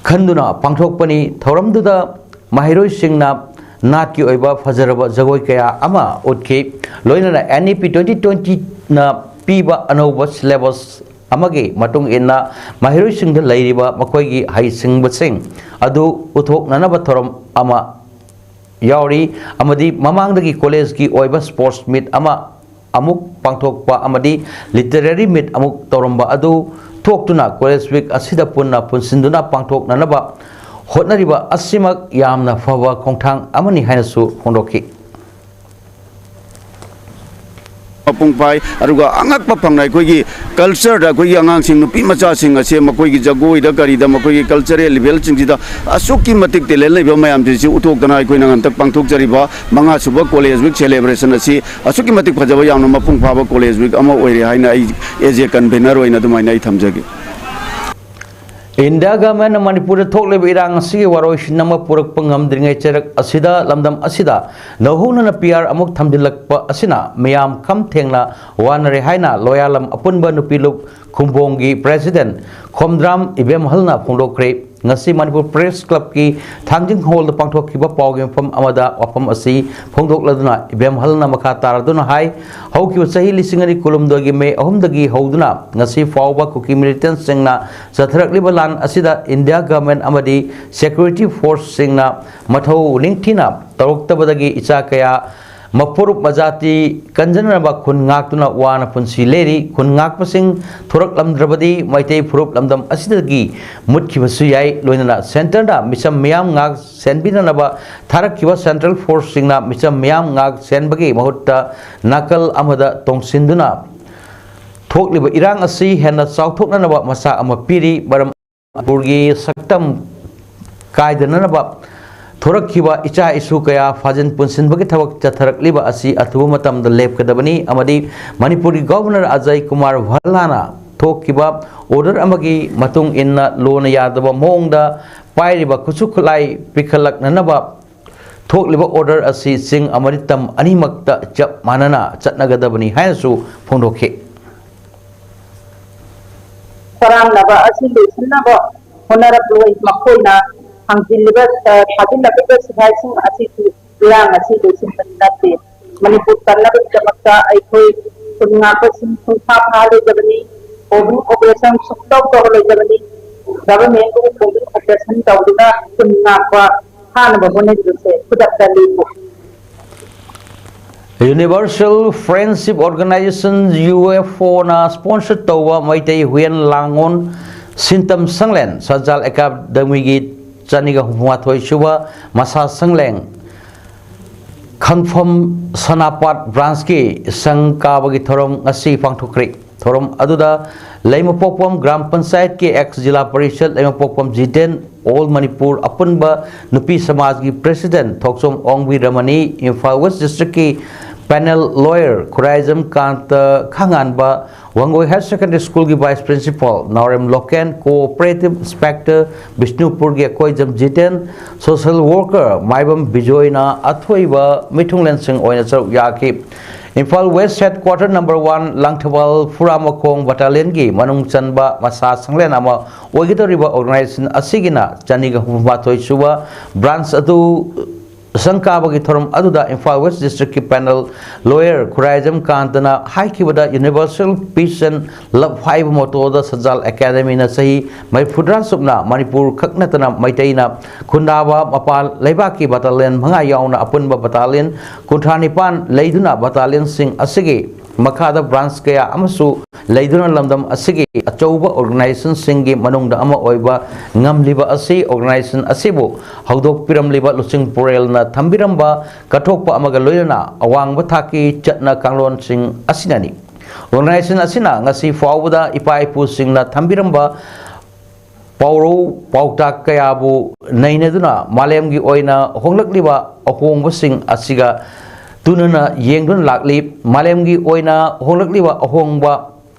ꯈꯟꯗꯨꯅ ꯄꯥꯡꯊꯣꯛꯄꯅꯤ꯫ ꯊꯧꯔꯝꯗꯨꯗ ꯃꯍꯩꯔꯣꯏꯁꯤꯡꯅ ꯅꯥꯠꯀꯤ ꯑꯣꯏꯕ ꯐꯖꯔꯕ ꯖꯒꯣꯏ ꯀꯌꯥ ꯑꯃ ꯎꯠꯈꯤ꯫ ꯂꯣꯏꯅꯅ N E P twenty twenty ꯅ ꯄꯤꯕ ꯑꯅꯧꯕ syllabus ꯑꯃꯒꯤ ꯃꯇꯨꯡ ꯏꯟꯅ ꯃꯍꯩꯔꯣꯏꯁꯤꯡꯗ ꯂꯩꯔꯤꯕ ꯃꯈꯣꯏꯒꯤ ꯍꯩꯁꯤꯡꯕꯁꯤꯡ ꯑꯗꯨ ꯎꯠꯊꯣꯛꯅꯅꯕ ꯊꯧꯔꯝ ꯑꯃ ꯌꯥꯎꯔꯤ, ꯑꯃꯗꯤ ꯃꯃꯥꯡꯗꯒꯤ college ꯀꯤ ꯑꯣꯏꯕ sports meet ꯑꯃ ꯑꯃꯨꯛ ꯄꯥꯡꯊꯣꯛꯄ ꯑꯃꯗꯤ literary meet ꯑꯃꯨꯛ ꯇꯧꯔꯝꯕ ꯑꯗꯨ ꯊꯣꯛꯇꯨꯅ College Week ꯑꯁꯤꯗ ꯄꯨꯟꯅ ꯄꯨꯟꯁꯤꯟꯗꯨꯅ ꯄꯥꯡꯊꯣꯛꯅꯅꯕ ꯍꯣꯠꯅꯔꯤꯕ ꯑꯁꯤꯃꯛ ꯌꯥꯝꯅ ꯐꯕ ꯈꯣꯡꯊꯥꯡ ꯑꯃꯅꯤ ꯍꯥꯏꯅꯁꯨ ꯐꯣꯡꯗꯣꯛꯈꯤ꯫ ꯃꯄꯨꯡ ꯐꯥꯏ꯫ ꯑꯗꯨꯒ ꯑꯉꯛꯄ ꯐꯪꯅ ꯑꯩꯈꯣꯏꯒꯤ culture ꯗ ꯑꯩꯈꯣꯏꯒꯤ ꯑꯉꯥꯡꯁꯤꯡ, ꯅꯨꯄꯤ ꯃꯆꯥꯁꯤꯡ ꯑꯁꯦ ꯃꯈꯣꯏꯒꯤ ꯖꯒꯣꯏꯗ ꯀꯔꯤꯗ, ꯃꯈꯣꯏꯒꯤ cultural level ꯁꯤꯡꯁꯤꯗ ꯑꯁꯨꯛꯀꯤ ꯃꯇꯤꯛ talent ꯂꯩꯕ ꯃꯌꯥꯝꯁꯤꯡꯁꯤ ꯎꯠꯊꯣꯛꯇꯅ ꯑꯩꯈꯣꯏꯅ ꯍꯟꯗꯛ ꯄꯥꯡꯊꯣꯛꯆꯔꯤꯕ ꯃꯉꯥ ꯁꯨꯕ College Week celebration ꯑꯁꯤ ꯑꯁꯨꯛꯀꯤ ꯃꯇꯤꯛ ꯐꯖꯕ, ꯌꯥꯝꯅ ꯃꯄꯨꯡ ꯐꯥꯕ College Week ꯑꯃ ꯑꯣꯏꯔꯦ ꯍꯥꯏꯅ ꯑꯩ as a convener ꯑꯣꯏꯅ ꯑꯗꯨꯃꯥꯏꯅ ꯑꯩ ꯊꯝꯖꯒꯦ꯫ India Government ꯅ ꯃꯅꯤꯄꯨꯔꯗ ꯊꯣꯛꯂꯤꯕ ꯏꯔꯥꯡ ꯑꯁꯤꯒꯤ ꯋꯥꯔꯣꯏꯁꯤꯟ ꯑꯃ ꯄꯨꯔꯛꯄ ꯉꯝꯗ꯭ꯔꯤꯉꯩ ꯆꯩꯔꯛ ꯑꯁꯤꯗ ꯂꯝꯗꯝ ꯑꯁꯤꯗ ꯅꯧꯍꯧꯅꯅ P R ꯑꯃꯨꯛ ꯊꯝꯖꯤꯜꯂꯛꯄ ꯑꯁꯤꯅ ꯃꯤꯌꯥꯝ ꯈꯝ ꯊꯦꯡꯅ ꯋꯥꯅꯔꯦ ꯍꯥꯏꯅ ꯂꯣꯌꯥꯂꯝ ꯑꯄꯨꯟꯕ ꯅꯨꯄꯤ ꯂꯨꯞ ꯈꯨꯝꯕꯣꯡꯒꯤ President ꯈꯣꯝꯗ꯭ꯔꯥꯝ ꯏꯕꯦꯝꯍꯜꯅ ꯐꯣꯡꯗꯣꯛꯈ꯭ꯔꯦ꯫ ꯉꯁꯤ ꯃꯅꯤꯄꯨꯔ Press Club ꯀꯤ ꯊꯥꯡꯖꯤꯡ hall ꯗ ꯄꯥꯡꯊꯣꯛꯈꯤꯕ ꯄꯥꯎꯒꯤ ꯃꯐꯝ ꯑꯃꯗ ꯋꯥꯐꯝ ꯑꯁꯤ ꯐꯣꯡꯗꯣꯛꯂꯗꯨꯅ ꯏꯕꯦꯝꯍꯜꯅ ꯃꯈꯥ ꯇꯥꯔꯗꯨꯅ ꯍꯥꯏ, ꯍꯧꯈꯤꯕ ꯆꯍꯤ ꯂꯤꯁꯤꯡ ꯑꯅꯤ ꯀꯨꯟꯍꯨꯝꯗꯣꯏꯒꯤ May ꯑꯍꯨꯝꯗꯒꯤ ꯍꯧꯗꯨꯅ ꯉꯁꯤ ꯐꯥꯎꯕ ꯀꯨꯀꯤ militant ꯁꯤꯡꯅ ꯆꯠꯊꯔꯛꯂꯤꯕ ꯂꯥꯟ ꯑꯁꯤꯗ India Government ꯑꯃꯗꯤ security force ꯁꯤꯡꯅ ꯃꯊꯧ ꯅꯤꯡꯊꯤꯅ ꯇꯧꯔꯛꯇꯕꯗꯒꯤ ꯏꯆꯥ ꯀꯌꯥ ꯃꯐꯨꯔꯨꯞ ꯃꯖꯥꯇꯤ ꯀꯟꯖꯅꯅꯕ ꯈꯨꯟ ꯉꯥꯛꯇꯨꯅ ꯋꯥꯅ ꯄꯨꯟꯁꯤ ꯂꯦꯜꯂꯤ꯫ ꯈꯨꯟ ꯉꯥꯛꯄꯁꯤꯡ ꯊꯣꯔꯛꯂꯝꯗ꯭ꯔꯕꯗꯤ ꯃꯩꯇꯩ ꯐꯨꯔꯨꯞ ꯂꯝꯗꯝ ꯑꯁꯤꯗꯒꯤ ꯃꯨꯠꯈꯤꯕꯁꯨ ꯌꯥꯏ꯫ ꯂꯣꯏꯅꯅ centre ꯗ ꯃꯤꯆꯝ ꯃꯤꯌꯥꯝ ꯉꯥꯛ ꯁꯦꯟꯕꯤꯅꯅꯕ ꯊꯥꯔꯛꯈꯤꯕ central force ꯁꯤꯡꯅ ꯃꯤꯆꯝ ꯃꯤꯌꯥꯝ ꯉꯥꯛ ꯁꯦꯟꯕꯒꯤ ꯃꯍꯨꯠꯇ ꯅꯥꯀꯜ ꯑꯃꯗ ꯇꯣꯡꯁꯤꯟꯗꯨꯅ ꯊꯣꯛꯂꯤꯕ ꯏꯔꯥꯡ ꯑꯁꯤ ꯍꯦꯟꯅ ꯆꯥꯎꯊꯣꯛꯅꯅꯕ ꯃꯆꯥꯛ ꯑꯃ ꯄꯤꯔꯤ꯫ ꯃꯔꯝ ꯃꯅꯤꯄꯨꯔꯒꯤ ꯁꯛꯇꯝ ꯀꯥꯏꯗꯅꯅꯕ ꯊꯣꯔꯛꯈꯤꯕ ꯏꯆꯥ ꯏꯁꯨ ꯀꯌꯥ ꯐꯥꯖꯤꯟ ꯄꯨꯟꯁꯤꯟꯕꯒꯤ ꯊꯕꯛ ꯆꯠꯊꯔꯛꯂꯤꯕ ꯑꯁꯤ ꯑꯊꯨꯕ ꯃꯇꯝꯗ ꯂꯦꯞꯀꯗꯕꯅꯤ ꯑꯃꯗꯤ ꯃꯅꯤꯄꯨꯔꯒꯤ ꯒꯣꯚꯔꯅꯔ ꯑꯖꯌ ꯀꯨꯃꯥꯔ ꯚꯜꯂꯥꯅ ꯊꯣꯛꯈꯤꯕ ꯑꯣꯔꯗꯔ ꯑꯃꯒꯤ ꯃꯇꯨꯡ ꯏꯟꯅ ꯂꯣꯅ ꯌꯥꯗꯕ ꯃꯑꯣꯡꯗ ꯄꯥꯏꯔꯤꯕ ꯈꯨꯠꯁꯨ ꯈꯨꯠꯂꯥꯏ ꯄꯤꯈꯠꯂꯛꯅꯅꯕ ꯊꯣꯛꯂꯤꯕ ꯑꯣꯔꯗꯔ ꯑꯁꯤ ꯆꯤꯡ ꯑꯃꯗꯤ ꯇꯝ ꯑꯅꯤꯃꯛꯇ ꯆꯞ ꯃꯥꯟꯅꯅ ꯆꯠꯅꯒꯗꯕꯅꯤ ꯍꯥꯏꯅꯁꯨ ꯐꯣꯡꯗꯣꯛꯈꯤ꯫ ꯈꯣꯏꯔꯥꯡꯅꯕ ꯑꯁꯤ ꯂꯣꯏꯁꯤꯟꯅꯕ ꯍꯣꯠꯅꯔꯛꯂꯣꯏ꯫ ꯃꯈꯣꯏꯅ ꯊꯥꯡꯖꯤꯜꯂꯤꯕ, ꯑ, ꯊꯥꯖꯤꯜꯂꯛꯂꯤꯕ ꯁꯤꯐꯥꯏꯁꯤꯡ ꯑꯁꯤꯁꯨ ꯏꯔꯥꯡ ꯑꯁꯤ ꯂꯣꯏꯁꯤꯟꯕ ꯅꯠꯇꯦ꯫ ꯃꯅꯤꯄꯨꯔ ꯀꯟꯅꯕꯒꯤꯗꯃꯛꯇ ꯑꯩꯈꯣꯏ ꯈꯨꯟ ꯉꯥꯛꯄꯁꯤꯡ ꯁꯨꯡꯊꯥ ꯊꯥꯔꯣꯏꯗꯕꯅꯤ꯫ Combing operation ꯁꯨꯡꯇꯧ ꯇꯧꯔꯣꯏꯗꯕꯅꯤ꯫ Government ꯄꯨ combing operation ꯇꯧꯗꯨꯅ ꯈꯨꯟ ꯉꯥꯛꯄ ꯐꯥꯅꯕ ꯍꯣꯠꯅꯔꯤꯕꯁꯦ ꯈꯨꯗꯛꯇ ꯂꯦꯞꯄꯨ꯫ Universal Friendship Organization, UFOꯅ sponsor ꯇꯧꯕ ꯃꯩꯇꯩ ꯍꯨꯏꯌꯦꯟ ꯂꯥꯡꯉꯣꯟ ꯁꯤꯟꯇꯝ ꯁꯪꯂꯦꯟ ꯁꯟꯖꯥꯜ ꯑꯦꯀꯥꯗꯃꯤꯒꯤ ꯆꯅꯤꯒ ꯍꯨꯝꯐꯨꯃꯥꯊꯣꯏ ꯁꯨꯕ ꯃꯁꯥ ꯁꯪꯂꯦꯟ ꯈꯪꯐꯝ ꯁꯅꯥꯄꯥꯠ branchꯀꯤ ꯁꯪ ꯀꯥꯕꯒꯤ ꯊꯧꯔꯝ ꯉꯁꯤ ꯄꯥꯡꯊꯣꯛꯈ꯭ꯔꯦ꯫ ꯊꯧꯔꯝ ꯑꯗꯨꯗ ꯂꯩꯃꯄꯣꯛꯄꯝ ꯒ꯭ꯔꯥꯝ ꯄꯟꯆꯥꯌꯠꯀꯤ ex ꯖꯤꯂꯥ ꯄꯔꯤꯁꯠ ꯂꯩꯃꯄꯣꯛꯄꯝ ꯖꯤꯇꯦꯟ, All ꯃꯅꯤꯄꯨꯔ ꯑꯄꯨꯟꯕ ꯅꯨꯄꯤ ꯁꯃꯥꯖꯒꯤ president ꯊꯣꯛꯆꯣꯝ ꯑꯣꯡꯕꯤ ꯔꯃꯅꯤ, ꯏꯝꯐꯥꯜ West Districtꯀꯤ panel lawyer Khuraijam Kanta Khanganba, Wangoi Higher Secondary Schoolꯒꯤ vice principal Naorem Loken, cooperative inspector ꯕꯤꯁꯅꯨꯄꯨꯔꯒꯤ ꯑꯀꯣꯏꯖꯝ ꯖꯤꯇꯦꯟ, social worker ꯃꯥꯏꯕꯝ ꯕꯤꯖꯣꯏꯅ ꯑꯊꯣꯏꯕ ꯃꯤꯊꯨꯡꯂꯦꯟꯁꯤꯡ ꯑꯣꯏꯅ ꯁꯔꯨꯛ ꯌꯥꯈꯤ꯫ Imphal West headquarter number one Langthabal ꯐꯨꯔꯥꯃꯈꯣꯡ battalionꯒꯤ ꯃꯅꯨꯡ ꯆꯟꯕ ꯃꯁꯥ ꯁꯪꯂꯦꯟ ꯑꯃ ꯑꯣꯏꯒꯗꯧꯔꯤꯕ organization ꯑꯁꯤꯒꯤꯅ ꯆꯅꯤꯒ ꯍꯨꯝꯐꯨꯃꯥꯊꯣꯏ ꯁꯨꯕ branch ꯑꯗꯨ ꯁꯪ ꯀꯥꯕꯒꯤ ꯊꯧꯔꯝ ꯑꯗꯨꯗ ꯏꯝꯐꯥꯜ West Districtꯀꯤ panel lawyer Khuraijam ꯀꯥꯟꯇꯅ ꯍꯥꯏꯈꯤꯕꯗ, Universal Peace and Love ꯍꯥꯏꯕ mottoꯗ ꯁꯟꯖꯥꯜ ꯑꯦꯀꯥꯗꯃꯤꯅ ꯆꯍꯤ ꯃꯔꯤꯐꯨꯇꯔꯥ ꯁꯨꯞꯅ ꯃꯅꯤꯄꯨꯔ ꯈꯛ ꯅꯠꯇꯅ ꯃꯩꯇꯩꯅ ꯈꯨꯟꯗꯥꯕ ꯃꯄꯥꯟ ꯂꯩꯕꯥꯛꯀꯤ battalion ꯃꯉꯥ ꯌꯥꯎꯅ ꯑꯄꯨꯟꯕ battalion ꯀꯨꯟꯊ꯭ꯔꯥ ꯅꯤꯄꯥꯟ ꯂꯩꯗꯨꯅ battalionꯁꯤꯡ ꯑꯁꯤꯒꯤ ꯃꯈꯥꯗ branch ꯀꯌꯥ ꯑꯃꯁꯨ ꯂꯩꯗꯨꯅ ꯂꯝꯗꯝ ꯑꯁꯤꯒꯤ ꯑꯆꯧꯕ organizationꯁꯤꯡꯒꯤ ꯃꯅꯨꯡꯗ ꯑꯃ ꯑꯣꯏꯕ ꯉꯝꯂꯤꯕ ꯑꯁꯤ organization ꯑꯁꯤꯕꯨ ꯍꯧꯗꯣꯛꯄꯤꯔꯝꯂꯤꯕ ꯂꯨꯆꯤꯡ ꯄꯨꯔꯦꯜꯅ ꯊꯝꯕꯤꯔꯝꯕ ꯀꯠꯊꯣꯛꯄ ꯑꯃꯒ ꯂꯣꯏꯅꯅ ꯑꯋꯥꯡꯕ ꯊꯥꯛꯀꯤ ꯆꯠꯅ ꯀꯥꯡꯂꯣꯟꯁꯤꯡ ꯑꯁꯤꯅꯅꯤ꯫ Organization ꯑꯁꯤꯅ ꯉꯁꯤ ꯐꯥꯎꯕꯗ ꯏꯄꯥ ꯏꯄꯨꯁꯤꯡꯅ ꯊꯝꯕꯤꯔꯝꯕ ꯄꯥꯎꯔꯧ ꯄꯥꯎꯇꯥꯛ ꯀꯌꯥꯕꯨ ꯅꯩꯅꯗꯨꯅ ꯃꯥꯂꯦꯝꯒꯤ ꯑꯣꯏꯅ ꯍꯣꯡꯂꯛꯂꯤꯕ ꯑꯍꯣꯡꯕꯁꯤꯡ ꯑꯁꯤꯒ ꯇꯨꯅꯅ ꯌꯦꯡꯗꯨꯅ ꯂꯥꯛꯂꯤ꯫ ꯃꯥꯂꯦꯝꯒꯤ ꯑꯣꯏꯅ ꯍꯣꯡꯂꯛꯂꯤꯕ ꯑꯍꯣꯡꯕ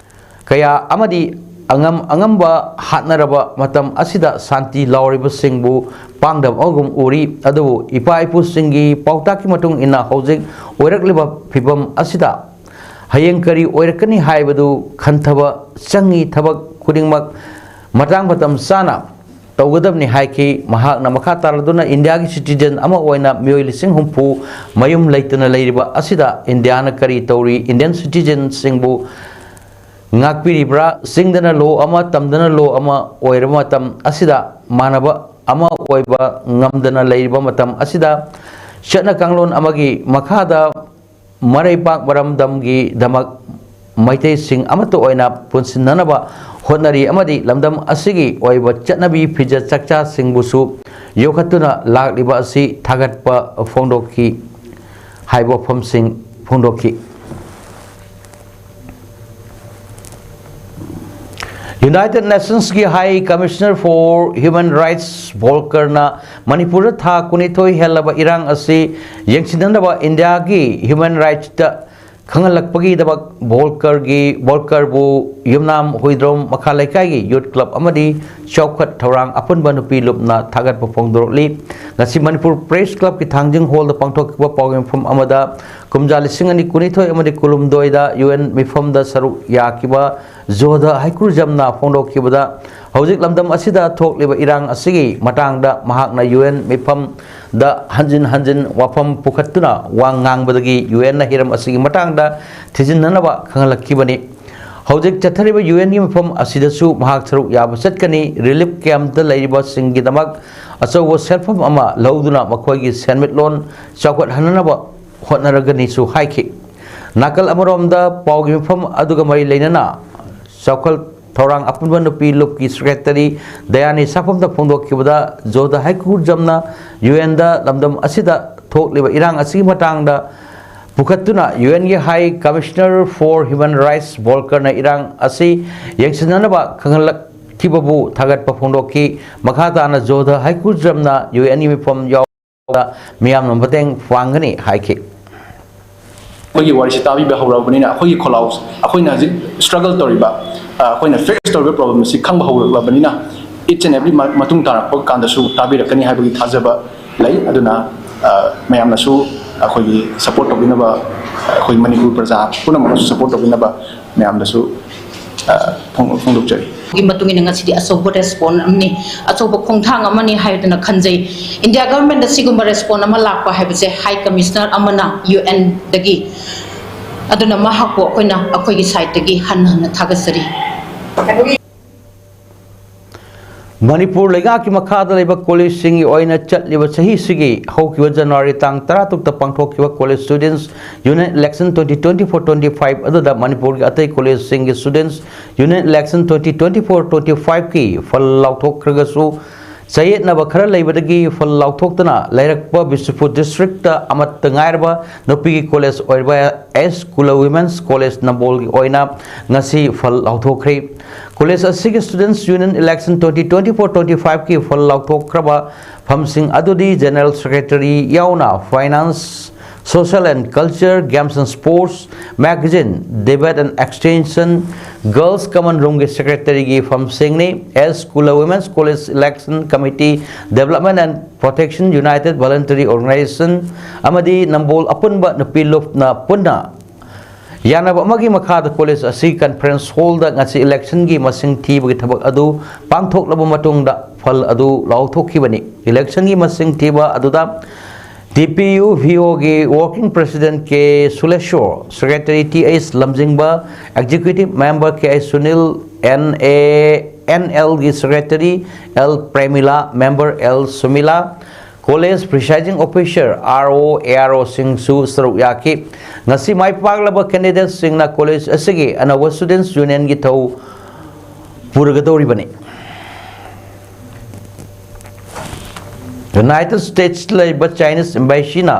ꯀꯌꯥ ꯑꯃꯗꯤ ꯑꯉꯝ ꯑꯉꯝꯕ ꯍꯥꯠꯅꯔꯕ ꯃꯇꯝ ꯑꯁꯤꯗ ꯁꯥꯟꯇꯤ ꯂꯥꯎꯔꯤꯕꯁꯤꯡꯕꯨ ꯄꯥꯡꯗꯕ ꯑꯃꯒꯨꯝ ꯎꯔꯤ꯫ ꯑꯗꯨꯕꯨ ꯏꯄꯥ ꯏꯄꯨꯁꯤꯡꯒꯤ ꯄꯥꯎꯇꯥꯛꯀꯤ ꯃꯇꯨꯡ ꯏꯟꯅ ꯍꯧꯖꯤꯛ ꯑꯣꯏꯔꯛꯂꯤꯕ ꯐꯤꯕꯝ ꯑꯁꯤꯗ ꯍꯌꯦꯡ ꯀꯔꯤ ꯑꯣꯏꯔꯛꯀꯅꯤ ꯍꯥꯏꯕꯗꯨ ꯈꯟꯊꯕ ꯆꯪꯏ꯫ ꯊꯕꯛ ꯈꯨꯗꯤꯡꯃꯛ ꯃꯇꯥꯡ ꯃꯇꯝ ꯆꯥꯅ ꯇꯧꯒꯗꯕꯅꯤ ꯍꯥꯏꯈꯤ꯫ ꯃꯍꯥꯛꯅ ꯃꯈꯥ ꯇꯥꯔꯗꯨꯅ ꯏꯟꯗꯤꯌꯥꯒꯤ ꯁꯤꯇꯤꯖꯦꯟ ꯑꯃ ꯑꯣꯏꯅ ꯃꯤꯑꯣꯏ ꯂꯤꯁꯤꯡ ꯍꯨꯝꯐꯨ ꯃꯌꯨꯝ ꯂꯩꯇꯅ ꯂꯩꯔꯤꯕ ꯑꯁꯤꯗ ꯏꯟꯗꯤꯌꯥꯅ ꯀꯔꯤ ꯇꯧꯔꯤ? ꯏꯟꯗꯤꯌꯟ ꯁꯤꯇꯤꯖꯦꯟꯁꯤꯡꯕꯨ ꯉꯥꯛꯄꯤꯔꯤꯕ꯭ꯔꯥ? ꯆꯤꯡꯗꯅ ꯂꯣ ꯑꯃ, ꯇꯝꯗꯅ ꯂꯣ ꯑꯃ ꯑꯣꯏꯔꯕ ꯃꯇꯝ ꯑꯁꯤꯗ ꯃꯥꯟꯅꯕ ꯑꯃ ꯑꯣꯏꯕ ꯉꯝꯗꯅ ꯂꯩꯔꯤꯕ ꯃꯇꯝ ꯑꯁꯤꯗ ꯆꯠꯅ ꯀꯥꯡꯂꯣꯟ ꯑꯃꯒꯤ ꯃꯈꯥꯗ ꯃꯔꯩꯄꯥꯛ ꯃꯔꯝꯗꯝꯒꯤꯗꯃꯛ ꯃꯩꯇꯩꯁꯤꯡ ꯑꯃꯠꯇ ꯑꯣꯏꯅ ꯄꯨꯟꯁꯤꯟꯅꯅꯕ ꯍꯣꯠꯅꯔꯤ ꯑꯃꯗꯤ ꯂꯝꯗꯝ ꯑꯁꯤꯒꯤ ꯑꯣꯏꯕ ꯆꯠꯅꯕꯤ ꯐꯤꯖꯦꯠ ꯆꯥꯛꯆꯥꯁꯤꯡꯕꯨꯁꯨ ꯌꯣꯛꯈꯠꯇꯨꯅ ꯂꯥꯛꯂꯤꯕ ꯑꯁꯤ ꯊꯥꯒꯠꯄ ꯐꯣꯡꯗꯣꯛꯈꯤ ꯍꯥꯏꯕ ꯋꯥꯐꯝꯁꯤꯡ ꯐꯣꯡꯗꯣꯛꯈꯤ꯫ United Nations ꯀꯤ High Commissioner for Human Rights ꯚꯣꯜꯀꯔꯅ ꯃꯅꯤꯄꯨꯔꯗ ꯊꯥ ꯀꯨꯟꯅꯤꯊꯣꯏ ꯍꯦꯜꯂꯕ ꯏꯔꯥꯡ ꯑꯁꯤ ꯌꯦꯡꯁꯤꯟꯅꯅꯕ ꯏꯟꯗꯤꯌꯥꯒꯤ ꯍ꯭ꯌꯨꯃꯦꯟ ꯔꯥꯏꯠꯁꯇ ꯈꯪꯍꯜꯂꯛꯄꯒꯤꯗꯃꯛ ꯚꯣꯜꯀꯔꯒꯤ, ꯚꯣꯜꯀꯔꯕꯨ ꯌꯨꯝꯅꯥꯝ ꯍꯨꯏꯗ꯭ꯔꯣꯝ ꯃꯈꯥ ꯂꯩꯀꯥꯏꯒꯤ ꯌꯨꯠ ꯀ꯭ꯂꯕ ꯑꯃꯗꯤ ꯆꯥꯎꯈꯠ ꯊꯧꯔꯥꯡ ꯑꯄꯨꯟꯕ ꯅꯨꯄꯤ ꯂꯨꯞꯅ ꯊꯥꯒꯠꯄ ꯐꯣꯡꯗꯣꯔꯛꯂꯤ꯫ ꯉꯁꯤ ꯃꯅꯤꯄꯨꯔ ꯄ꯭ꯔꯦꯁ ꯀ꯭ꯂꯕꯀꯤ ꯊꯥꯡꯖꯤꯡ ꯍꯣꯜꯗ ꯄꯥꯡꯊꯣꯛꯈꯤꯕ ꯄꯥꯎꯒꯤ ꯃꯤꯐꯝ ꯑꯃꯗ ꯀꯨꯝꯖꯥ ꯂꯤꯁꯤꯡ ꯑꯅꯤ ꯀꯨꯟꯅꯤꯊꯣꯏ ꯑꯃꯗꯤ ꯀꯨꯟꯍꯨꯝꯗꯣꯏꯗ ꯌꯨ ꯑꯦꯟ ꯃꯤꯐꯝꯗ ꯁꯔꯨꯛ ꯌꯥꯈꯤꯕ ꯖꯣꯙ ꯍꯩꯀ꯭ꯔꯨꯖꯝꯅ ꯐꯣꯡꯗꯣꯛꯈꯤꯕꯗ, ꯍꯧꯖꯤꯛ ꯂꯝꯗꯝ ꯑꯁꯤꯗ ꯊꯣꯛꯂꯤꯕ ꯏꯔꯥꯡ ꯑꯁꯤꯒꯤ ꯃꯇꯥꯡꯗ ꯃꯍꯥꯛꯅ ꯌꯨ ꯑꯦꯟ ꯃꯤꯐꯝꯗ ꯍꯟꯖꯤꯟ ꯍꯟꯖꯤꯟ ꯋꯥꯐꯝ ꯄꯨꯈꯠꯇꯨꯅ ꯋꯥ ꯉꯥꯡꯕꯗꯒꯤ ꯌꯨ ꯑꯦꯟꯅ ꯍꯤꯔꯝ ꯑꯁꯤꯒꯤ ꯃꯇꯥꯡꯗ ꯊꯤꯖꯤꯟꯅꯅꯕ ꯈꯪꯍꯜꯂꯛꯈꯤꯕꯅꯤ꯫ ꯍꯧꯖꯤꯛ ꯆꯠꯊꯔꯤꯕ ꯌꯨ ꯑꯦꯟꯒꯤ ꯃꯐꯝ ꯑꯁꯤꯗꯁꯨ ꯃꯍꯥꯛ ꯁꯔꯨꯛ ꯌꯥꯕ ꯆꯠꯀꯅꯤ꯫ ꯔꯤꯂꯤꯐ ꯀꯦꯝꯞꯇ ꯂꯩꯔꯤꯕꯁꯤꯡꯒꯤꯗꯃꯛ ꯑꯆꯧꯕ ꯁꯦꯜꯐꯝ ꯑꯃ ꯂꯧꯗꯨꯅ ꯃꯈꯣꯏꯒꯤ ꯁꯦꯟꯃꯤꯠꯂꯣꯟ ꯆꯥꯎꯈꯠꯍꯟꯅꯅꯕ ꯍꯣꯠꯅꯔꯒꯅꯤꯁꯨ ꯍꯥꯏꯈꯤ꯫ ꯅꯥꯀꯜ ꯑꯃꯔꯣꯝꯗ ꯄꯥꯎꯒꯤ ꯃꯤꯐꯝ ꯑꯗꯨꯒ ꯃꯔꯤ ꯂꯩꯅꯅ ꯆꯥꯎꯈꯠ ꯊꯧꯔꯥꯡ ꯑꯄꯨꯟꯕ ꯅꯨꯄꯤ ꯂꯨꯞꯀꯤ ꯁꯦꯀ꯭ꯔꯦꯇꯔꯤ ꯗꯌꯥꯅꯤ ꯁꯥꯐꯝꯗ ꯐꯣꯡꯗꯣꯛꯈꯤꯕꯗ, ꯖꯣꯙ ꯍꯩꯀ꯭ꯔꯨꯖꯝꯅ ꯌꯨ ꯑꯦꯟꯗ ꯂꯝꯗꯝ ꯑꯁꯤꯗ ꯊꯣꯛꯂꯤꯕ ꯏꯔꯥꯡ ꯑꯁꯤꯒꯤ ꯃꯇꯥꯡꯗ ꯄꯨꯈꯠꯇꯨꯅ ꯌꯨ ꯑꯦꯟꯒꯤ High Commissioner for Human Rights ꯚꯣꯜꯀꯔꯅ ꯏꯔꯥꯡ ꯑꯁꯤ ꯌꯦꯡꯁꯤꯟꯅꯅꯕ ꯈꯪꯍꯜꯂꯛ-, ꯊꯤꯕꯕꯨ ꯊꯥꯒꯠꯄ ꯐꯣꯡꯗꯣꯛꯈꯤ꯫ ꯃꯈꯥ ꯇꯥꯅ ꯖꯣꯙ ꯍꯥꯏꯀꯨꯖꯝꯅ ꯌꯨ ꯑꯦꯟꯒꯤ ꯃꯤꯐꯝ ꯌꯥꯎꯕꯗ ꯃꯤꯌꯥꯝꯅ ꯃꯇꯦꯡ ꯄꯥꯡꯒꯅꯤ ꯍꯥꯏꯈꯤ꯫ ꯑꯩꯈꯣꯏꯒꯤ ꯋꯥꯔꯤꯁꯤ ꯇꯥꯕꯤꯕ ꯍꯧꯔꯕꯅꯤꯅ, ꯑꯩꯈꯣꯏꯒꯤ ꯈꯣꯜꯂꯥꯎ, ꯑꯩꯈꯣꯏꯅ ꯍꯧꯖꯤꯛ ꯁ꯭ꯇ꯭ꯔꯒꯜ ꯇꯧꯔꯤꯕ, ꯑ, ꯑꯩꯈꯣꯏꯅ ꯐꯦꯁ ꯇꯧꯔꯤꯕ ꯄ꯭ꯔꯣꯕ꯭ꯂꯦꯝꯁꯤ ꯈꯪꯕ ꯍꯧꯔꯛꯂꯕꯅꯤꯅ, each and every ꯃ-, ꯃꯇꯨꯡ ꯇꯥꯔꯛꯄ ꯀꯥꯟꯗꯁꯨ ꯇꯥꯕꯤꯔꯛꯀꯅꯤ ꯍꯥꯏꯕꯒꯤ ꯊꯥꯖꯕ ꯂꯩ꯫ ꯑꯗꯨꯅ, ꯑ, ꯃꯌꯥꯝꯅꯁꯨ ꯑꯩꯈꯣꯏꯒꯤ ꯁꯄꯣꯔꯠ ꯇꯧꯕꯤꯅꯕ, ꯑꯩꯈꯣꯏ ꯃꯅꯤꯄꯨꯔ ꯄ꯭ꯔꯖꯥ ꯄꯨꯝꯅꯃꯛꯅꯁꯨ ꯁꯄꯣꯔꯠ ꯇꯧꯕꯤꯅꯕ ꯃꯌꯥꯝꯗꯁꯨ, ꯑ, ꯐꯣꯡ-, ꯐꯣꯡꯗꯣꯛꯆꯔꯤ꯫ ꯒꯤ ꯃꯇꯨꯡ ꯏꯟꯅ ꯉꯁꯤꯗꯤ ꯑꯆꯧꯕ ꯔꯦꯁꯄꯣꯟ ꯑꯃꯅꯤ, ꯑꯆꯧꯕ ꯈꯣꯡꯊꯥꯡ ꯑꯃꯅꯤ ꯍꯥꯏꯗꯨꯅ ꯈꯟꯖꯩ꯫ ꯏꯟꯗꯤꯌꯥ ꯒꯚꯔꯟꯃꯦꯟꯠꯇ ꯁꯤꯒꯨꯝꯕ ꯔꯦꯁꯄꯣꯟ ꯑꯃ ꯂꯥꯛꯄ ꯍꯥꯏꯕꯁꯦ ꯍꯥꯏ ꯀꯃꯤꯁꯅꯔ ꯑꯃꯅ ꯌꯨ ꯑꯦꯟꯗꯒꯤ, ꯑꯗꯨꯅ ꯃꯍꯥꯛꯄꯨ ꯑꯩꯈꯣꯏꯅ ꯑꯩꯈꯣꯏꯒꯤ ꯁꯥꯏꯠꯇꯒꯤ ꯍꯟꯅ ꯍꯟꯅ ꯊꯥꯒꯠꯆꯔꯤ꯫ ꯃꯅꯤꯄꯨꯔ ꯂꯩꯉꯥꯛꯀꯤ ꯃꯈꯥꯗ ꯂꯩꯕ ꯀꯣꯂꯦꯖꯁꯤꯡꯒꯤ ꯑꯣꯏꯅ ꯆꯠꯂꯤꯕ ꯆꯍꯤꯁꯤꯒꯤ ꯍꯧꯈꯤꯕ ꯖꯅꯋꯥꯔꯤ ꯇꯥꯡ ꯇꯔꯥꯇꯔꯨꯛꯇ ꯄꯥꯡꯊꯣꯛꯈꯤꯕ college students union election twenty twenty four twenty five ꯑꯗꯨꯗ ꯃꯅꯤꯄꯨꯔꯒꯤ ꯑꯇꯩ ꯀꯣꯂꯦꯖꯁꯤꯡꯒꯤ students union election twenty twenty four twenty ꯐꯥꯏꯚꯀꯤ ꯐꯜ ꯂꯥꯎꯊꯣꯛꯈ꯭ꯔꯒꯁꯨ, ꯆꯌꯦꯠꯅꯕ ꯈꯔ ꯂꯩꯕꯗꯒꯤ ꯐꯜ ꯂꯥꯎꯊꯣꯛꯇꯅ ꯂꯩꯔꯛꯄ ꯕꯤꯁꯅꯨꯄꯨꯔ ꯗꯤꯁꯇ꯭ꯔꯤꯛꯇ ꯑꯃꯠꯇ ꯉꯥꯏꯔꯕ ꯅꯨꯄꯤꯒꯤ ꯀꯣꯂꯦꯖ ꯑꯣꯏꯔꯤꯕ ꯑꯦꯁ ꯀꯨꯂ ꯋꯤꯃꯦꯟꯁ ꯀꯣꯂꯦꯖ ꯅꯝꯕꯣꯜꯒꯤ ꯑꯣꯏꯅ ꯉꯁꯤ ꯐꯜ ꯂꯥꯎꯊꯣꯛꯈ꯭ꯔꯦ꯫ ꯀꯣꯂꯦꯖ ꯑꯁꯤꯒꯤ students union election twenty twenty four twenty ꯐꯥꯏꯚꯀꯤ ꯐꯜ ꯂꯥꯎꯊꯣꯛꯈ꯭ꯔꯕ ꯐꯝꯁꯤꯡ ꯑꯗꯨꯗꯤ ꯖꯦꯅꯔꯦꯜ ꯁꯦꯀ꯭ꯔꯦꯇꯔꯤ ꯌꯥꯎꯅ finance, social and culture, games and sports, magazine, debate and extension, girls common ꯔꯨꯝꯒꯤ ꯁꯦꯀ꯭ꯔꯦꯇꯔꯤꯒꯤ ꯐꯝꯁꯤꯡꯅꯤ꯫ S Kula women's college election committee, development and protection united voluntary organisation ꯑꯃꯗꯤ ꯅꯝꯕꯣꯜ ꯑꯄꯨꯟꯕ ꯅꯨꯄꯤ ꯂꯨꯞꯅ ꯄꯨꯟꯅ ꯌꯥꯅꯕ ꯑꯃꯒꯤ ꯃꯈꯥꯗ ꯀꯣꯂꯦꯖ ꯑꯁꯤ ꯀꯟꯐꯔꯦꯟꯁ ꯍꯣꯜꯗ ꯉꯁꯤ ꯏꯂꯦꯛꯁꯟꯒꯤ ꯃꯁꯤꯡ ꯊꯤꯕꯒꯤ ꯊꯕꯛ ꯑꯗꯨ ꯄꯥꯡꯊꯣꯛꯂꯕ ꯃꯇꯨꯡꯗ ꯐꯜ ꯑꯗꯨ ꯂꯥꯎꯊꯣꯛꯈꯤꯕꯅꯤ꯫ ꯏꯂꯦꯛꯁꯟꯒꯤ ꯃꯁꯤꯡ ꯊꯤꯕ ꯑꯗꯨꯗ ꯇꯤ ꯄꯤ ꯌꯨ ꯚꯤ ꯑꯣꯒꯤ working president K Suleshor, secretary T H Lamjingba, executive member K H Sunil, N A, N ꯑꯦꯜꯒꯤ secretary L Premila, member L Sumila, college presiding officer, R O, A R ꯑꯣꯁꯤꯡꯁꯨ ꯁꯔꯨꯛ ꯌꯥꯈꯤ꯫ ꯉꯁꯤ ꯃꯥꯏ ꯄꯥꯛꯂꯕ ꯀꯦꯟꯗꯤꯗꯦꯠꯁꯤꯡꯅ ꯀꯣꯂꯦꯖ ꯑꯁꯤꯒꯤ ꯑꯅꯧꯕ ꯁ꯭ꯇꯨꯗꯦꯟꯠꯁ ꯌꯨꯅꯤꯌꯟꯒꯤ ꯊꯧ ꯄꯨꯔꯒꯗꯧꯔꯤꯕꯅꯤ꯫ ꯌꯨꯅꯥꯏꯇꯦꯗ ꯁ꯭ꯇꯦꯠꯁꯇ ꯂꯩꯕ ꯆꯥꯏꯅꯤꯁ ꯑꯦꯝꯕꯦꯁꯤꯅ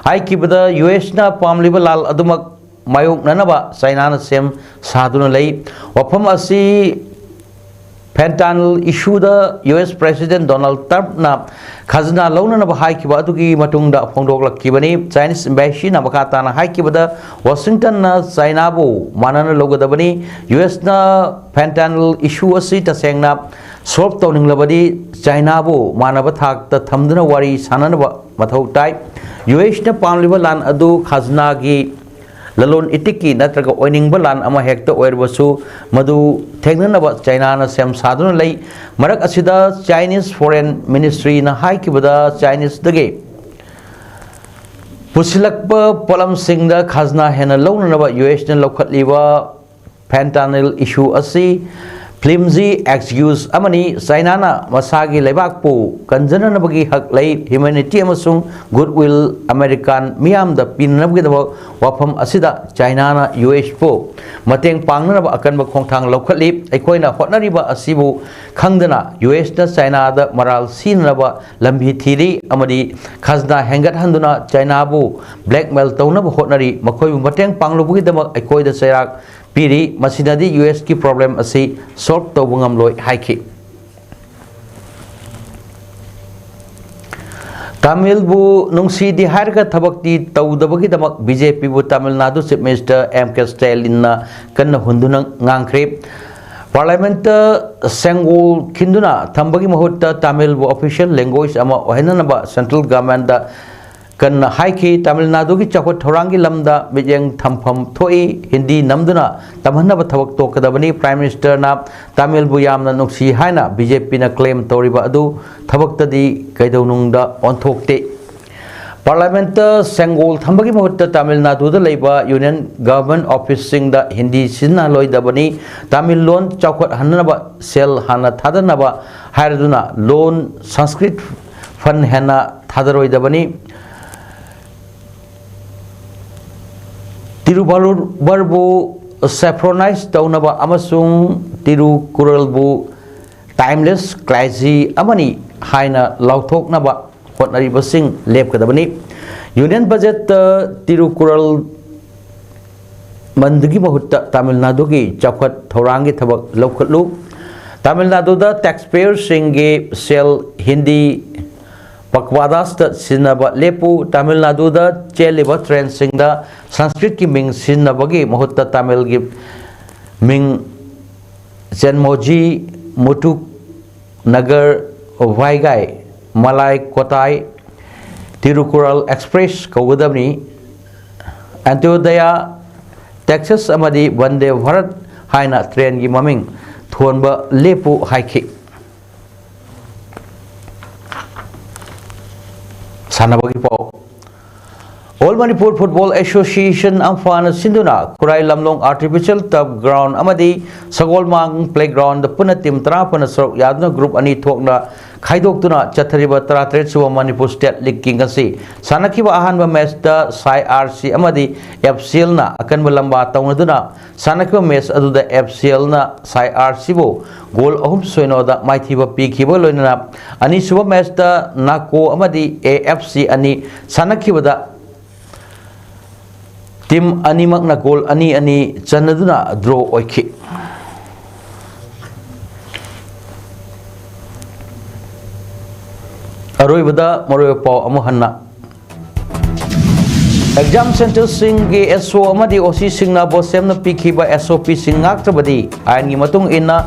ꯍꯥꯏꯈꯤꯕꯗ, ꯌꯨ ꯑꯦꯁꯅ ꯄꯥꯝꯂꯤꯕ ꯂꯥꯜ ꯑꯗꯨꯃꯛ ꯃꯥꯌꯣꯛꯅꯅꯕ ꯆꯥꯏꯅꯥꯅ ꯁꯦꯝ ꯁꯥꯗꯨꯅ ꯂꯩ꯫ ꯋꯥꯐꯝ ꯑꯁꯤ Fentanyl issueꯗ U S President Donald Trumpꯅ ꯈꯖꯅꯥ ꯂꯧꯅꯅꯕ ꯍꯥꯏꯈꯤꯕ ꯑꯗꯨꯒꯤ ꯃꯇꯨꯡꯗ ꯐꯣꯡꯗꯣꯛꯂꯛꯈꯤꯕꯅꯤ꯫ Chinese Embassyꯅ ꯃꯈꯥ ꯇꯥꯅ ꯍꯥꯏꯈꯤꯕꯗ, Washingtonꯅ Chinaꯕꯨ ꯃꯥꯟꯅꯅ ꯂꯧꯒꯗꯕꯅꯤ꯫ U Sꯅ fentanyl issue ꯑꯁꯤ ꯇꯁꯦꯡꯅ solve ꯇꯧꯅꯤꯡꯂꯕꯗꯤ, Chinaꯕꯨ ꯃꯥꯟꯅꯕ ꯊꯥꯛꯇ ꯊꯝꯗꯨꯅ ꯋꯥꯔꯤ ꯁꯥꯟꯅꯅꯕ ꯃꯊꯧ ꯇꯥꯏ꯫ U Sꯅ ꯄꯥꯝꯂꯤꯕ ꯂꯥꯟ ꯑꯗꯨ ꯈꯖꯅꯥꯒꯤ, ꯂꯂꯣꯟ ꯏꯇꯤꯛꯀꯤ ꯅꯠꯇ꯭ꯔꯒ ꯑꯣꯏꯅꯤꯡꯕ ꯂꯥꯟ ꯑꯃ ꯍꯦꯛꯇ ꯑꯣꯏꯔꯕꯁꯨ, ꯃꯗꯨ ꯊꯦꯡꯅꯅꯕ Chinaꯅ ꯁꯦꯝ ꯁꯥꯗꯨꯅ ꯂꯩ꯫ ꯃꯔꯛ ꯑꯁꯤꯗ, Chinese Foreign Ministryꯅ ꯍꯥꯏꯈꯤꯕꯗ, Chineseꯗꯒꯤ ꯄꯨꯁꯤꯜꯂꯛꯄ ꯄꯣꯠꯂꯝꯁꯤꯡꯗ ꯈꯖꯅꯥ ꯍꯦꯟꯅ ꯂꯧꯅꯅꯕ U Sꯅ ꯂꯧꯈꯠꯂꯤꯕ fentanyl issue ꯑꯁꯤ flimsy excuse ꯑꯃꯅꯤ꯫ Chinaꯅ ꯃꯁꯥꯒꯤ ꯂꯩꯕꯥꯛꯄꯨ ꯀꯟꯖꯅꯅꯕꯒꯤ ꯍꯛ ꯂꯩ꯫ Humanity ꯑꯃꯁꯨꯡ goodwill American ꯃꯤꯌꯥꯝꯗ ꯄꯤꯅꯅꯕꯒꯤꯗꯃꯛ ꯋꯥꯐꯝ ꯑꯁꯤꯗ Chinaꯅ U Sꯄꯨ ꯃꯇꯦꯡ ꯄꯥꯡꯅꯅꯕ ꯑꯀꯟꯕ ꯈꯣꯡꯊꯥꯡ ꯂꯧꯈꯠꯂꯤ꯫ ꯑꯩꯈꯣꯏꯅ ꯍꯣꯠꯅꯔꯤꯕ ꯑꯁꯤꯕꯨ ꯈꯪꯗꯅ U Sꯅ Chinaꯗ ꯃꯔꯥꯜ ꯁꯤꯅꯅꯕ ꯂꯝꯕꯤ ꯊꯤꯔꯤ ꯑꯃꯗꯤ ꯈꯖꯅꯥ ꯍꯦꯟꯒꯠꯍꯟꯗꯨꯅ Chinaꯕꯨ blackmail ꯇꯧꯅꯕ ꯍꯣꯠꯅꯔꯤ꯫ ꯃꯈꯣꯏꯕꯨ ꯃꯇꯦꯡ ꯄꯥꯡꯂꯨꯕꯒꯤꯗꯃꯛ ꯑꯩꯈꯣꯏꯗ ꯆꯩꯔꯥꯛ ꯄꯤꯔꯤ꯫ ꯃꯁꯤꯅꯗꯤ U Sꯀꯤ problem ꯑꯁꯤ solve ꯇꯧꯕ ꯉꯝꯂꯣꯏ ꯍꯥꯏꯈꯤ꯫ ꯇꯥꯃꯤꯜꯕꯨ ꯅꯨꯡꯁꯤꯗꯦ ꯍꯥꯏꯔꯒ ꯊꯕꯛꯇꯤ ꯇꯧꯗꯕꯒꯤꯗꯃꯛ B J Pꯕꯨ Tamil Nadu Chief Minister M K Stalinꯅ ꯀꯟꯅ ꯍꯨꯟꯗꯨꯅ ꯉꯥꯡꯈ꯭ꯔꯦ꯫ Parliamentꯇ ꯁꯦꯡꯒꯣꯜ ꯈꯤꯟꯗꯨꯅ ꯊꯝꯕꯒꯤ ꯃꯍꯨꯠꯇ ꯇꯥꯃꯤꯜꯕꯨ official language ꯑꯃ ꯑꯣꯏꯍꯟꯅꯅꯕ central governmentꯇ ꯀꯟꯅ ꯍꯥꯏꯈꯤ꯫ ꯇꯥꯃꯤꯜ ꯅꯥꯗꯨꯒꯤ ꯆꯥꯎꯈꯠ ꯊꯧꯔꯥꯡꯒꯤ ꯂꯝꯗ ꯃꯤꯠꯌꯦꯡ ꯊꯝꯐꯝ ꯊꯣꯛꯏ꯫ ꯍꯤꯟꯗꯤ ꯅꯝꯗꯨꯅ ꯇꯝꯍꯟꯅꯕ ꯊꯕꯛ ꯇꯧꯀꯗꯕꯅꯤ꯫ Prime Ministerꯅ ꯇꯥꯃꯤꯜꯕꯨ ꯌꯥꯝꯅ ꯅꯨꯡꯁꯤ ꯍꯥꯏꯅ B J Pꯅ claim ꯇꯧꯔꯤꯕ ꯑꯗꯨ ꯊꯕꯛꯇꯗꯤ ꯀꯩꯗꯧꯅꯨꯡꯗ ꯑꯣꯟꯊꯣꯛꯇꯦ꯫ Parliamentꯇ ꯁꯦꯡꯒꯣꯜ ꯊꯝꯕꯒꯤ ꯃꯍꯨꯠꯇ ꯇꯥꯃꯤꯜ ꯅꯥꯗꯨꯗ ꯂꯩꯕ Union Government officeꯁꯤꯡꯗ ꯍꯤꯟꯗꯤ ꯁꯤꯖꯤꯟꯅꯍꯜꯂꯣꯏꯗꯕꯅꯤ꯫ ꯇꯥꯃꯤꯜ ꯂꯣꯟ ꯆꯥꯎꯈꯠꯍꯟꯅꯕ ꯁꯦꯜ ꯍꯥꯟꯅ ꯊꯥꯗꯅꯕ ꯍꯥꯏꯔꯗꯨꯅ ꯂꯣꯟ Sanskrit fund ꯍꯦꯟꯅ ꯊꯥꯗꯔꯣꯏꯗꯕꯅꯤ꯫ ꯇꯤꯔꯨꯚꯜꯂꯨꯚꯔꯕꯨ saffronise ꯇꯧꯅꯕ ꯑꯃꯁꯨꯡ ꯇꯤꯔꯨꯀꯨꯔꯜꯕꯨ timeless clergy ꯑꯃꯅꯤ ꯍꯥꯏꯅ ꯂꯥꯎꯊꯣꯛꯅꯕ ꯍꯣꯠꯅꯔꯤꯕꯁꯤꯡ ꯂꯦꯞꯀꯗꯕꯅꯤ꯫ Union budgetꯇ ꯇꯤꯔꯨꯀꯨꯔꯜ ꯃꯟꯗꯒꯤ ꯃꯍꯨꯠꯇ ꯇꯥꯃꯤꯜ ꯅꯥꯗꯨꯒꯤ ꯆꯥꯎꯈꯠ ꯊꯧꯔꯥꯡꯒꯤ ꯊꯕꯛ ꯂꯧꯈꯠꯂꯨ꯫ ꯇꯥꯃꯤꯜ ꯅꯥꯗꯨꯗ ꯇꯦꯛꯁꯄꯦꯌꯔꯁꯤꯡꯒꯤ ꯁꯦꯜ ꯍꯤꯟꯗꯤ ꯄꯛꯋꯥꯗꯥꯁꯇ ꯁꯤꯖꯤꯟꯅꯕ ꯂꯦꯞꯄꯨ꯫ ꯇꯥꯃꯤꯜ ꯅꯥꯗꯨꯗ ꯆꯦꯜꯂꯤꯕ ꯇ꯭ꯔꯦꯟꯁꯤꯡꯗ ꯁꯪꯁꯀ꯭ꯔꯤꯠꯀꯤ ꯃꯤꯡ ꯁꯤꯖꯤꯟꯅꯕꯒꯤ ꯃꯍꯨꯠꯇ ꯇꯥꯃꯤꯜꯒꯤ ꯃꯤꯡ ꯆꯦꯟꯃꯣꯖꯤ, ꯃꯨꯇꯨꯛ ꯅꯒꯔ, ꯚꯥꯏꯒꯥꯏ, ꯃꯂꯥꯏ ꯀꯣꯇꯥꯏ, ꯇꯤꯔꯨꯀꯨꯔꯜ ꯑꯦꯛꯁꯄ꯭ꯔꯦꯁ ꯀꯧꯒꯗꯕꯅꯤ꯫ ꯑꯟꯇ꯭ꯌꯣꯗꯌꯥ ꯇꯦꯛꯁꯁ ꯑꯃꯗꯤ ꯚꯟꯗꯦ ꯚꯥꯔꯠ ꯍꯥꯏꯅ ꯇ꯭ꯔꯦꯟꯒꯤ ꯃꯃꯤꯡ ꯊꯣꯟꯕ ꯂꯦꯞꯄꯨ ꯍꯥꯏꯈꯤ꯫ ꯁꯥꯟꯅꯕꯒꯤ ꯄꯥꯎ꯫ ꯑꯣꯜ ꯃꯅꯤꯄꯨꯔ ꯐꯨꯠꯕꯣꯜ ꯑꯦꯁꯣꯁꯤꯌꯦꯁꯟ, ꯑꯝꯐꯥꯅ ꯁꯤꯟꯗꯨꯅ ꯈꯨꯔꯥꯏ ꯂꯝꯂꯣꯡ ꯑꯥꯔꯇꯤꯐꯤꯁꯤꯌꯦꯜ ꯇꯔꯐ ꯒ꯭ꯔꯥꯎꯟ ꯑꯃꯗꯤ ꯁꯒꯣꯜꯃꯥꯡ ꯄ꯭ꯂꯦꯒ꯭ꯔꯥꯎꯟꯗ ꯄꯨꯟꯅ ꯇꯤꯝ ꯇꯔꯥ ꯄꯨꯟꯅ ꯁꯔꯨꯛ ꯌꯥꯗꯨꯅ ꯒ꯭ꯔꯨꯞ ꯑꯅꯤ ꯊꯣꯛꯅ ꯈꯥꯏꯗꯣꯛꯇꯨꯅ ꯆꯠꯊꯔꯤꯕ ꯇꯔꯥꯇꯔꯦꯠ ꯁꯨꯕ ꯃꯅꯤꯄꯨꯔ ꯁ꯭ꯇꯦꯠ ꯂꯤꯒꯀꯤ ꯉꯁꯤ ꯁꯥꯟꯅꯈꯤꯕ ꯑꯍꯥꯟꯕ ꯃꯦꯆꯇ ꯁꯥꯏ ꯑꯥꯔ ꯁꯤ ꯑꯃꯗꯤ ꯑꯦꯐ ꯁꯤ ꯑꯦꯜꯅ ꯑꯀꯟꯕ ꯂꯝꯕꯥ ꯇꯧꯅꯗꯨꯅ ꯁꯥꯟꯅꯈꯤꯕ ꯃꯦꯆ ꯑꯗꯨꯗ ꯑꯦꯐ ꯁꯤ ꯑꯦꯜꯅ ꯁꯥꯏ ꯑꯥꯔ ꯁꯤꯕꯨ ꯒꯣꯜ ꯑꯍꯨꯝ ꯁꯣꯏꯅꯣꯗ ꯃꯥꯏꯊꯤꯕ ꯄꯤꯈꯤꯕ ꯂꯣꯏꯅꯅ ꯑꯅꯤꯁꯨꯕ ꯃꯦꯆꯇ ꯅꯥꯀꯣ ꯑꯃꯗꯤ ꯑꯦ ꯑꯦꯐ ꯁꯤ ꯑꯅꯤ ꯁꯥꯟꯅꯈꯤꯕꯗ ꯇꯤꯝ ꯑꯅꯤꯃꯛꯅ ꯒꯣꯜ ꯑꯅꯤ ꯑꯅꯤ ꯆꯟꯅꯗꯨꯅ ꯗ꯭ꯔꯣ ꯑꯣꯏꯈꯤ꯫ ꯑꯔꯣꯏꯕꯗ ꯃꯔꯨꯑꯣꯏꯕ ꯄꯥꯎ ꯑꯃꯨꯛ ꯍꯟꯅ꯫ ꯑꯦꯛꯖꯥꯝ ꯁꯦꯟꯇꯔꯁꯤꯡꯒꯤ ꯑꯦꯁ ꯑꯣ ꯑꯃꯗꯤ ꯑꯣ ꯁꯤꯁꯤꯡꯅ ꯕꯣꯁꯦꯝꯅ ꯄꯤꯈꯤꯕ ꯑꯦꯁ ꯑꯣ ꯄꯤꯁꯤꯡ ꯉꯥꯛꯇ꯭ꯔꯕꯗꯤ ꯑꯥꯏꯟꯒꯤ ꯃꯇꯨꯡ ꯏꯟꯅ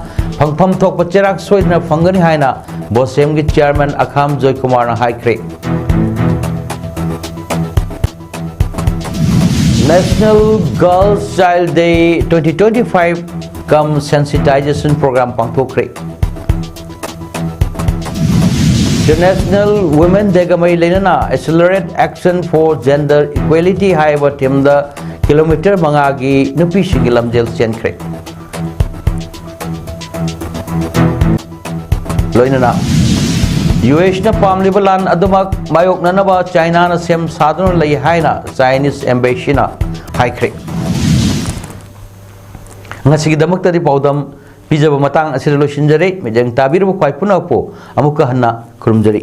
ꯐꯪꯐꯝ ꯊꯣꯛꯄ ꯆꯩꯔꯥꯛ ꯁꯣꯏꯗꯅ ꯐꯪꯒꯅꯤ ꯍꯥꯏꯅ ꯕꯣꯁꯦꯝꯒꯤ ꯆꯤꯌꯥꯔꯃꯦꯟ ꯑꯈꯥꯝ ꯖꯣꯏꯀꯨꯃꯥꯔꯅ ꯍꯥꯏꯈ꯭ꯔꯦ꯫ National Girls Child Day twenty twenty-five cum Sensitization Program ꯄꯥꯡꯊꯣꯛꯈ꯭ꯔꯦ꯫ International Women Dayꯒ ꯃꯔꯤ ꯂꯩꯅꯅ Accelerate Action for Gender Equality ꯍꯥꯏꯕ ꯊꯤꯝꯗ ꯀꯤꯂꯣꯃꯤꯇꯔ ꯃꯉꯥꯒꯤ ꯅꯨꯄꯤꯁꯤꯡꯒꯤ ꯂꯝꯖꯦꯜ ꯆꯦꯟꯈ꯭ꯔꯦ꯫ ꯂꯣꯏꯅꯅ ꯌꯨ ꯑꯦꯁꯅ ꯄꯥꯝꯂꯤꯕ ꯂꯥꯟ ꯑꯗꯨꯃꯛ ꯃꯥꯌꯣꯛꯅꯅꯕ ꯆꯥꯏꯅꯥꯅ ꯁꯦꯝ ꯁꯥꯗꯨꯅ ꯂꯩ ꯍꯥꯏꯅ ꯆꯥꯏꯅꯤꯁ ꯑꯦꯝꯕꯦꯁꯤꯅ ꯍꯥꯏꯈ꯭ꯔꯦ꯫ ꯉꯁꯤꯒꯤꯗꯃꯛꯇꯗꯤ ꯄꯥꯎꯗꯝ ꯄꯤꯖꯕ ꯃꯇꯥꯡ ꯑꯁꯤꯗ ꯂꯣꯏꯁꯤꯟꯖꯔꯦ꯫ ꯃꯤꯠꯌꯦꯡ ꯇꯥꯕꯤꯔꯕ ꯈ꯭ꯋꯥꯏ ꯄꯨꯝꯅꯃꯛꯄꯨ ꯑꯃꯨꯛꯀ ꯍꯟꯅ ꯈꯨꯔꯨꯝꯖꯔꯤ꯫